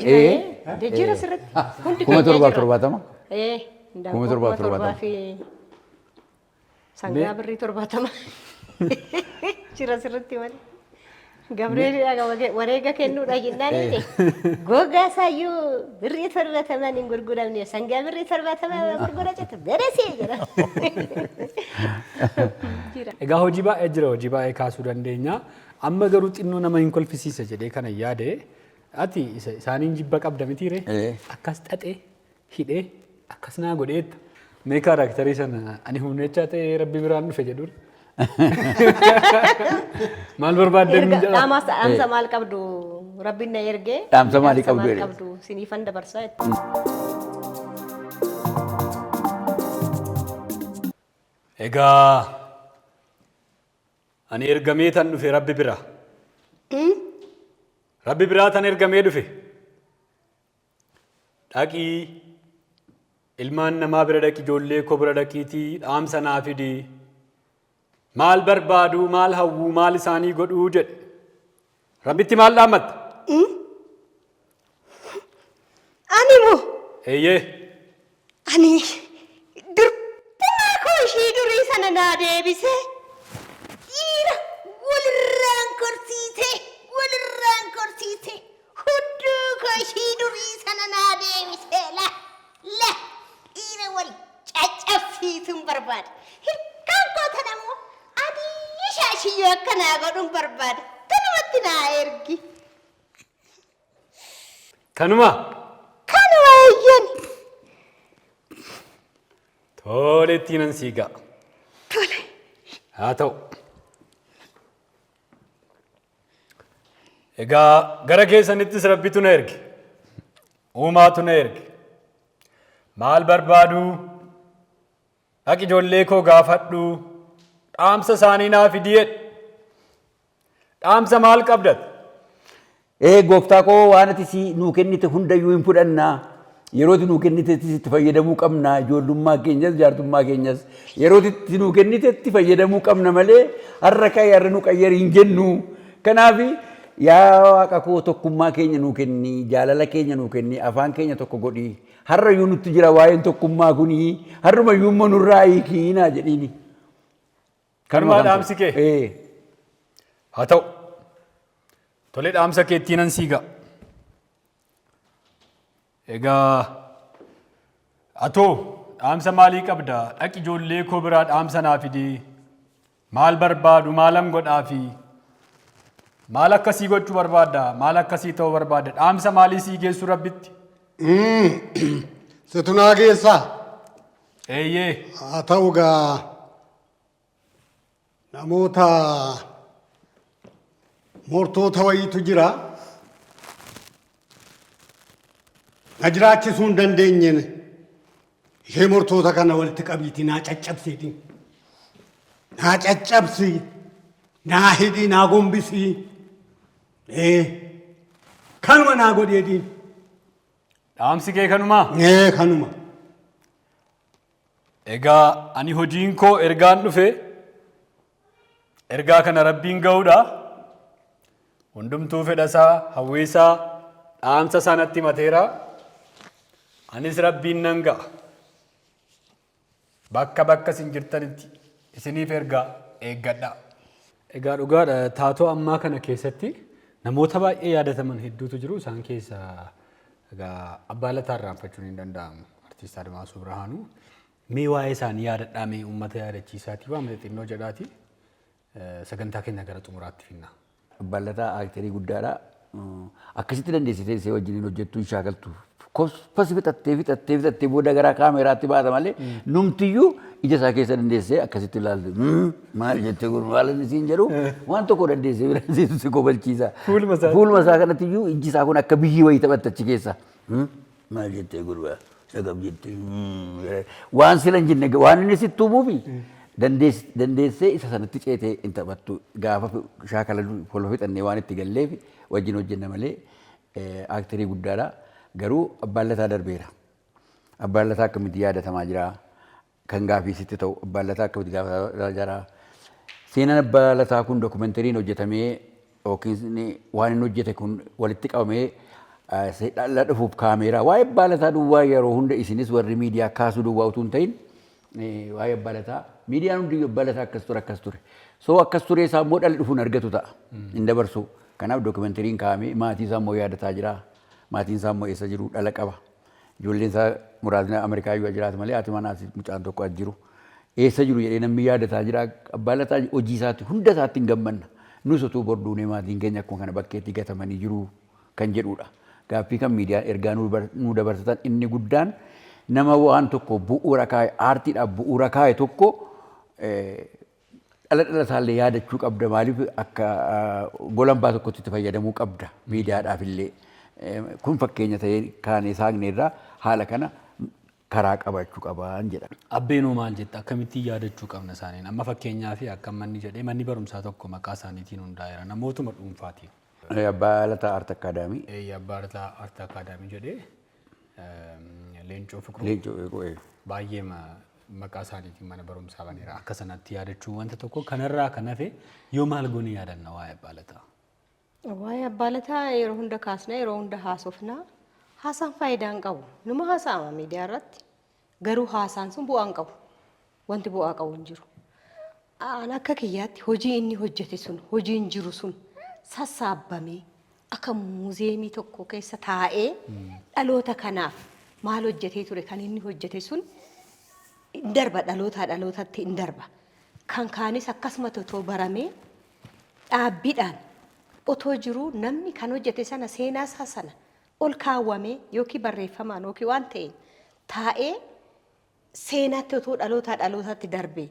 Jira, jira sirriitti. Hundi Kuma keenya torbaaf jira. 70. Indaanqoo 7,070. 7,000 fi sangaa birrii 70. Jira sirriitti malee. Gabriel wareega kennuudha jennaan inni gogaa isaayyuu birrii 70n hin gurguramne sangaa birrii 70 gurgura jettu beresee jedha. Jira. Egaa hojii baay'ee jira, hojii baay'ee kaasuu dandeenya. Amma garuu xinnoo nama hin kolfisiisa jedhee kana yaade ati isaaniin jibba qabda mitiire akkas xaxee hidhee akkas naa godheetta. Mee kaaraaktarii sana ani humnechaa ta'ee rabbi biraan dhufe jedhuun. Maal barbaaddan Erga jedha. dhaamsa maal qabdu rabbiin na ergee. Dhaamsa maalii qabdu maal jedhe? qabdu siniifan dabarsaa jette. Egaa ani ergamee tan dhufe rabbi bira. Rabbi biraa tan ergamee dhufe. Dhaqii ilmaan namaa bira dhaqi ijoollee koo bira dhaqiitii dhaamsa naa fidi. Maal barbaadu, maal hawwuu, maal isaanii godhuu jedhe. Rabbitti maal dhaammatta? Ani moo Eeyyee. ani durbummaa koo ishii durii sana naa deebisee dhiira walirraan korsiisee walirraan korsiisee hudduu koo ishii durii sana naa deebisee la la dhiira wal caccabsiisuun barbaada. Hirkaan koo tana immoo adii shaashiyyoo akka naa godhuun barbaada. Tanumatti naa ergi. Kanuma. Kanuma eeyyan. Toletti nan sii ga'a. Tole. Haa ta'u. Egaa gara keessanittis rabbitu na erge. Uumaatu na erge. Maal barbaadu? Dhaqi ijoollee koo gaafadhu. Dhaamsa isaanii naa fidi jedhe. Dhaamsa maal qabdat? Gooftaa koo waan ati si nuu kennite hundayyuu hin fudhannaa. Yeroo ati nuu kennitetti itti fayyadamuu qabna. Ijoollummaa keenyas jaartummaa keenyas yeroo itti nuu kennitetti fayyadamuu qabna malee har'a ka'e har'a nu qayyari hin jennu. Kanaaf yaa Waaqa koo tokkummaa keenya nuu kenni, jaalala keenya nuu kenni, afaan keenya tokko godhi. Har'a iyyuu nutti jira waa'een tokkummaa kuni har'uma iyyuu immoo nurraa hiikii naa jedhiini. Kanumaa dhaamsi kee? Haa ta'u. Tole dhaamsa keettii nan sii ga'a. Egaa atoo dhaamsa maalii qabda? Dhaqi ijoollee koo biraa dhaamsa naa fidi. Maal barbaadu? Maalan godhaafi? Maal akkasii gochuu barbaadda? Maal akkasii ta'uu barbaadda? Dhaamsa maalii sii geessu rabbitti? Situ naa geessaa? Eeyyee. Haa ta'u gaa. Namoota mortoota wayiitu jira. Na jiraachisuu hin dandeenye. Ishee mortoota kana walitti qabiitii naa caccabsiitii. Naa caccabsi. Naa hidhii naa gombisii. Ee kanuma naa godheetiin. Dhaamsi kee kanumaa? Ee kanuma. Egaa ani hojiin koo ergaan dhufe ergaa kana Rabbiin ga'uudha. Hundumtuu fedha isaa, hawwii isaa, dhaamsa isaa natti himateera. Anis Rabbiin nan ga'a. Bakka bakka isin jirtanitti isiniif ergaa eeggadhaa. Egaa dhugaadha, taatoo ammaa kana keessatti namoota baay'ee yaadataman hedduutu jiru. Isaan keessaa egaa Abbaa Lataa irraanfachuun hin danda'amu. Artiist Admaasuu Birhaanuu. Mee waa'ee isaanii yaadadhaa, mee uummata yaadachiisaatii waan xixinnoo jedhaati. Sagantaa keenya gara xumuraatti finna. Abbaan Lataa aakterii guddaadha. Akkasitti dandeessitee isee wajjin hojjettuu hin shaakaltu. Kospasi fixattee fixattee fixattee booda gara kaameraatti baata malee numtiyyuu ija isaa keessa dandeessee akkasitti ilaaltu. Maal jettee kun maal inni siin jedhu waan tokko dandeessee bira seetu si kobalchiisa. Fuuluma isaa. Fuuluma isaa kanatti iyyuu ijji isaa kun akka biyyii wayii taphatta achi keessa. Maal jettee gurbaa sagam jettee waan sila hin jenne waan inni sitti himuufi dandeessee isa sanatti ceetee hin taphattu. Gaafa shaakala kola fixannee waan itti galleef wajjin hojjenna malee aakterii guddaadha. Garuu Abbaan Lataa darbeera. Abbaan Lataa akkamitti yaadatamaa jira? Kan gaafii sitti ta'u Abbaan Lataa akkamitti gaafatamaa jira? Seenaan Abbaa Lataa kun dokumentariin hojjetamee yookiin waan inni hojjete kun walitti qabamee dhala dhufuuf kaameeraa waa'ee Abbaa Lataa duwwaa yeroo hunda isinis warri miidiyaa kaasuu duwwaa utuu hin ta'in waa'ee Abbaa Lataa miidiyaan hundi Abbaa Lataa akkas ture akkas ture. So akkas turee isaa immoo dhalli dhufuun argatu ta'a. Hin dabarsu. Kanaaf dokumentariin kaa'amee maatii isaa immoo yaadataa jira. Maatiin isaa immoo eessa jiru, dhala qaba. Ijoolleen isaa muraasni Ameerikaa iyyuu jiraatu malee haati manaa fi mucaan tokko as jiru. Eessa jiru jedhee namni yaadataa jira. Abbaan Lataa hojii isaatti hunda isaatti hin gammanna. Nus utuu bor duunee maatiin keenya akkuma kana bakkeetti gatamanii jiru kan jedhudha. Gaaffii kan miidiyaan ergaa nuu dabarsatan inni guddaan nama waan tokko bu'uura kaa'e, aartiidhaaf bu'uura kaa'e tokko dhala dhala isaallee yaadachuu qabda. Maaliif akka golambaa tokkotti itti fayyadamuu qabda miidiyaadhaaf illee. Kun fakkeenya ta'ee kaanee saaqne irraa haala kana karaa qabachuu qabaan jedha. Abbeenoo maal jetta? Akkamittiin yaadachuu qabna isaaniin? Amma fakkeenyaaf akka manni jedhee manni barumsaa tokko maqaa isaaniitiin hundaa'eera namootuma dhuunfaatiin. Abbaa Lataa Art Akaadaamii. Abbaa Lataa Art Akaadaamii jedhee Leencoo Fiqruu. Leencoo Fiqruu. Baay'ee maqaa isaaniitiin mana barumsaa baneera. Akka sanatti yaadachuun wanta tokko kanarraa kan hafe yoo maal goone yaadanna waa'ee Abbaa Lataa? Waa'ee Abbaa Lataa yeroo hunda kaasna, yeroo hunda haasofna. Haasaan faayidaa hin qabu. Numa haasa'ama miidiyaa irratti. Garuu haasaan sun bu'aa hin qabu. Wanti bu'aa qabu hin jiru. An akka kiyyaatti hojii inni hojjete sun, hojiin jiru sun sassaabbamee akka muuziyeemii tokko keessa taa'ee dhaloota kanaaf maal hojjetee ture, kan inni hojjete sun hin darba, dhalootaa dhalootatti hin darba. Kan kaanis akkasumatti otoo baramee dhaabbiidhaan otoo jiruu namni kan hojjete sana seenaa isaa sana ol kaawwamee yookiin barreeffamaan yookiin waan ta'een taa'ee seenaatti otoo dhalootaa dhalootatti darbee.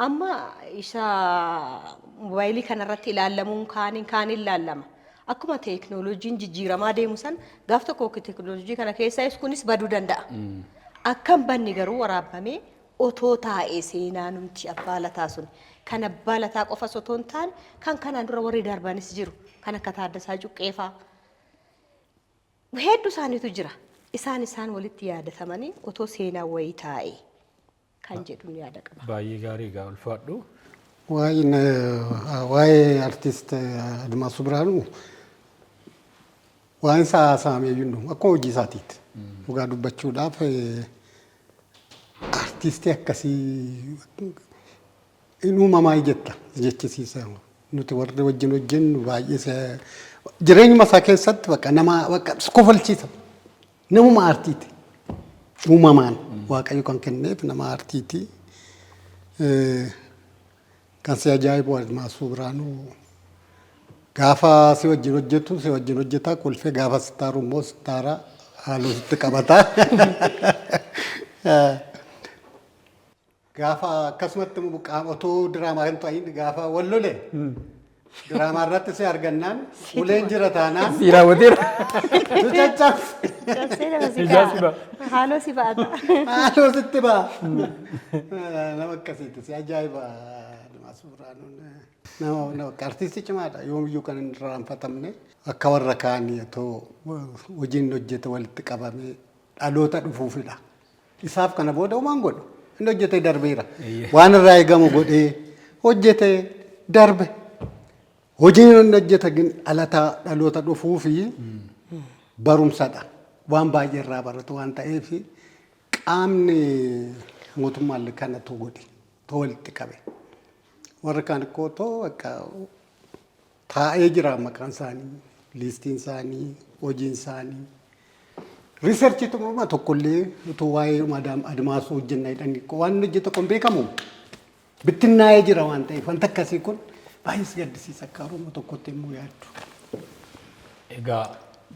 Amma isa moobaayilii kanarratti ilaallamuun kaaniin kaaniin ilaallama. Akkuma teeknooloojiin jijjiiramaa deemu san gaaf tokko teeknooloojii kana keessaayis kunis baduu danda'a. Akka hin badne garuu waraabbamee otoo taa'ee seenaa numti Abbaa Lataa sun, kan Abbaa Lataa qofas otoo hin taane kan kanaan dura warri darbanis jiru, kan akka Taaddasaa Cuqqeefaa hedduu isaaniitu jira. Isaan isaan walitti yaadatamanii otoo seenaa wayii taa'ee kan jedhuun yaada qaba. Baay'ee gaarii, egaa ulfaadhu. Waa'ee artist Admaasuu Birhaanuu waan isaa haasa'amee iyyuu hin dhumu. Akkuma hojii isaatiitti. Dhugaa dubbachuudhaaf artistii akkasii hin uumamaa jetta jechisiisa. Nuti warri wajjin hojjennu baay'ee jireenyuma isaa keessatti bakka nama bakka kofalchiisa. Namuma aartiiti. Uumamaan Waaqayyo kan kenneef nama aartiiti. Kan si ajaa'ibu Admaasuu Birhaanuu gaafa si wajjin hojjetu si wajjin hojjetaa kolfee, gaafa sittaaru immoo sittaara haaloo sitti qabata. Gaafa akkasumatti otoo diraamaa hin ta'in gaafa wal lole diraamaa irratti si argannaan uleen jira taanaan Si raawwateera. tu caccabse. Cabsee nama si Ijaa si ka'a. ba'a. Haaloo si ba'ata. Haaloo sitti ba'a. Nama akkasiiti si ajaa'iba Admaasuu Birhaanuun. Nama akka artiistii cimaadha yoomiyyuu kan hin irraanfatamne akka warra kaanii otoo hojiin hojjete walitti qabamee dhaloota dhufuufidha. Isaaf kana booda homaan godhu inni hojjetee darbeera. Waan irraa eegamu godhee hojjetee darbe. Hojiin inni hojjete gin dhaloota dhufuufi barumsadha. Waan baay'ee irraa baratu waan ta'eef qaamni mootummaallee kana too godhe too walitti qabe. Warri kaan ikkoo too bakka taa'ee jira maqaan isaanii, liistiin isaanii, hojiin isaanii. Research tumuma tokkollee utuu waa'ee Admaasuu hojjenna jedhanii waan inni hojjete tokko hin beekamu. Bittinnaa'ee jira waan ta'eef wanta akkasii kun baay'ee si gaddisiisa akka Oromoo tokkotti immoo yaaddu. Egaa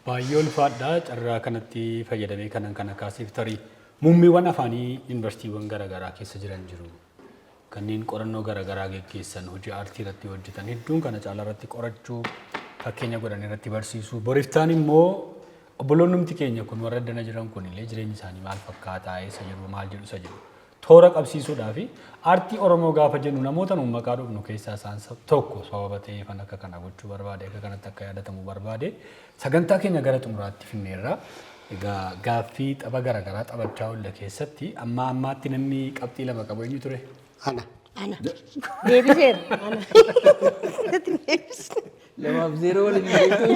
baay'ee ulfaadha carraa kanatti fayyadamee kanan kana kaasiif tarii muummeewwan afaanii yuunivarsiitiiwwan garaagaraa keessa jiran jiru. Kanneen qorannoo garaagaraa geggeessan hojii aartii irratti hojjetan hedduun kana caalaa irratti qorachuu fakkeenya godhan irratti barsiisuu. Boriftaan immoo obboloonnumti keenya kun warra addana jiran kun illee jireenyi isaanii maal fakkaataa eessa jiru maal jedhu isa jedhu toora qabsiisuudhaa fi aartii Oromoo gaafa jennu namoota nuun maqaa dhufnu keessaa isaan tokko sababa ta'eefan akka kana gochuu barbaade akka kanatti akka yaadatamu barbaade sagantaa keenya gara xumuraatti finneerra. Egaa gaaffii tapha garaagaraa taphachaa oolle keessatti amma ammaatti namni qabxii lama qabu eenyu ture? Ana. Ana. Deebiseera. Ana. Sitti deebise. 2-0 waliin beektu.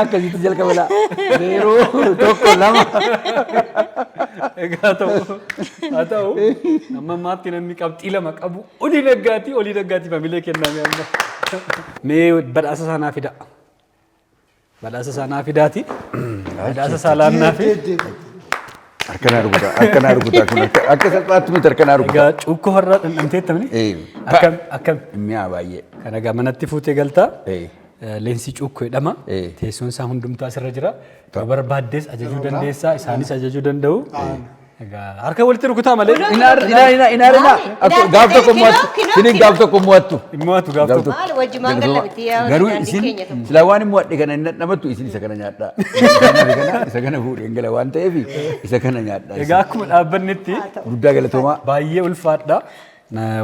Akkasitti jalqaba laa. 0 1 2. Egaa haa ta'u amma ammaatti namni qabxii lama qabu olii naggaati olii naggaati familii kenname amma. Mee badhaasa isaa naa fida. Badhaasa isaa naa fidaati. Badhaasa isaa laannaa fi. Harka rukutaa harka naa rukutaa kun akka salphaatti miti harka naa rukutaa. Egaa cuukkoo har'aa dhandhamteettamni? Akkam akkam. Mi'a baay'ee. Kana egaa manatti fuutee galtaa. Leensii cuukkoo jedhama. Teessoon isaa hundumtuu asirra jira. Yoo barbaaddes ajajuu dandeessaa isaanis ajajuu danda'u. Egaa harka walitti rukutaa malee. Inaar inaar inaar inaar gaaf tokko mo'attu isin gaaf tokko mo'attu. Mo'atu gaaf tokko. Maal wajjumaan galla miti yaa Garuu daandii isin keenya tokko. silaa waan hin mo'adhe kana hin dhandhamattu isin isa kana nyaadhaa. Isa kana fuudheen gala waan ta'eef isa kana nyaadhaa. Egaa akkuma dhaabbannetti Guddaa galatoomaa. baay'ee ulfaadha.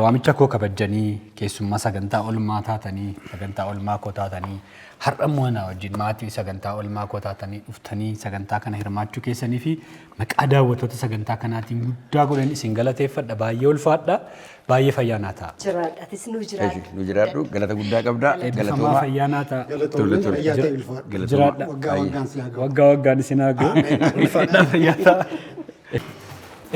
Waamicha koo kabajanii keessummaa sagantaa olmaa taatanii sagantaa olmaa koo taatanii har'a immoo na wajjin maatii sagantaa olmaa koo taatanii dhuftanii sagantaa kana hirmaachuu keessanii fi maqaa daawwattoota sagantaa kanaatiin guddaa godhan isin galateeffadha baay'ee ulfaadha baay'ee fayyaa naa ta'a. Jiraadha. Atis nu jiraadhu. Nu jiraadhu galata guddaa qabda. Eebbifamaa Galatoomaa. fayyaa naa ta'a. Galatoomii fayyaa ta'e ulfaadhu. Jiraadha. Waggaa waggaan si haa ga'u. Waggaa waggaan isin haa ga'u. Ulfaadhaa fayyaa ta'a.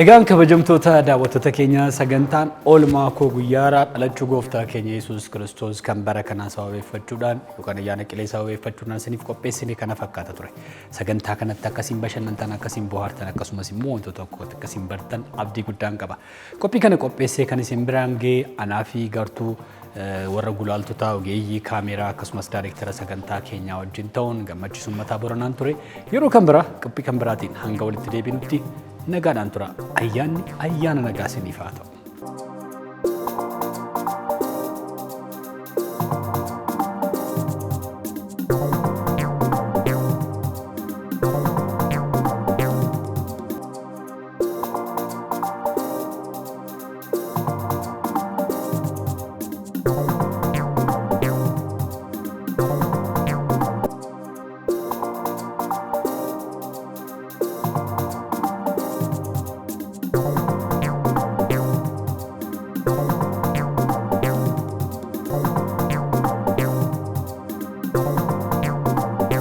Egaan kabajamtoota daawwattoota keenya sagantaan oolmaa koo guyyaa dhalachuu gooftaa keenya Yesuus Kiristoos kan bara kanaa sababeeffachuudhaan yookaan ayyaana qilee sababeeffachuudhaan isiniif qopheessine kana fakkaata ture. Sagantaa kanatti akkasiin bashannantan akkasiin bohaartan akkasumas immoo wantoota tokko akkasiin bartan abdii guddaan qaba. Qophii kana qopheessee kan isin biraan ga'e anaa fi gartuu warra gulaaltotaa ogeeyyii kaameeraa akkasumas daayireektara sagantaa keenyaa wajjin ta'uun gammachiisuu mataa boranaan ture. Yeroo kan biraa qophii kan biraatiin hanga walitti deebinutti nagaadhaan tura. Ayyaanni ayyaana nagaa isiniif haa ta'u.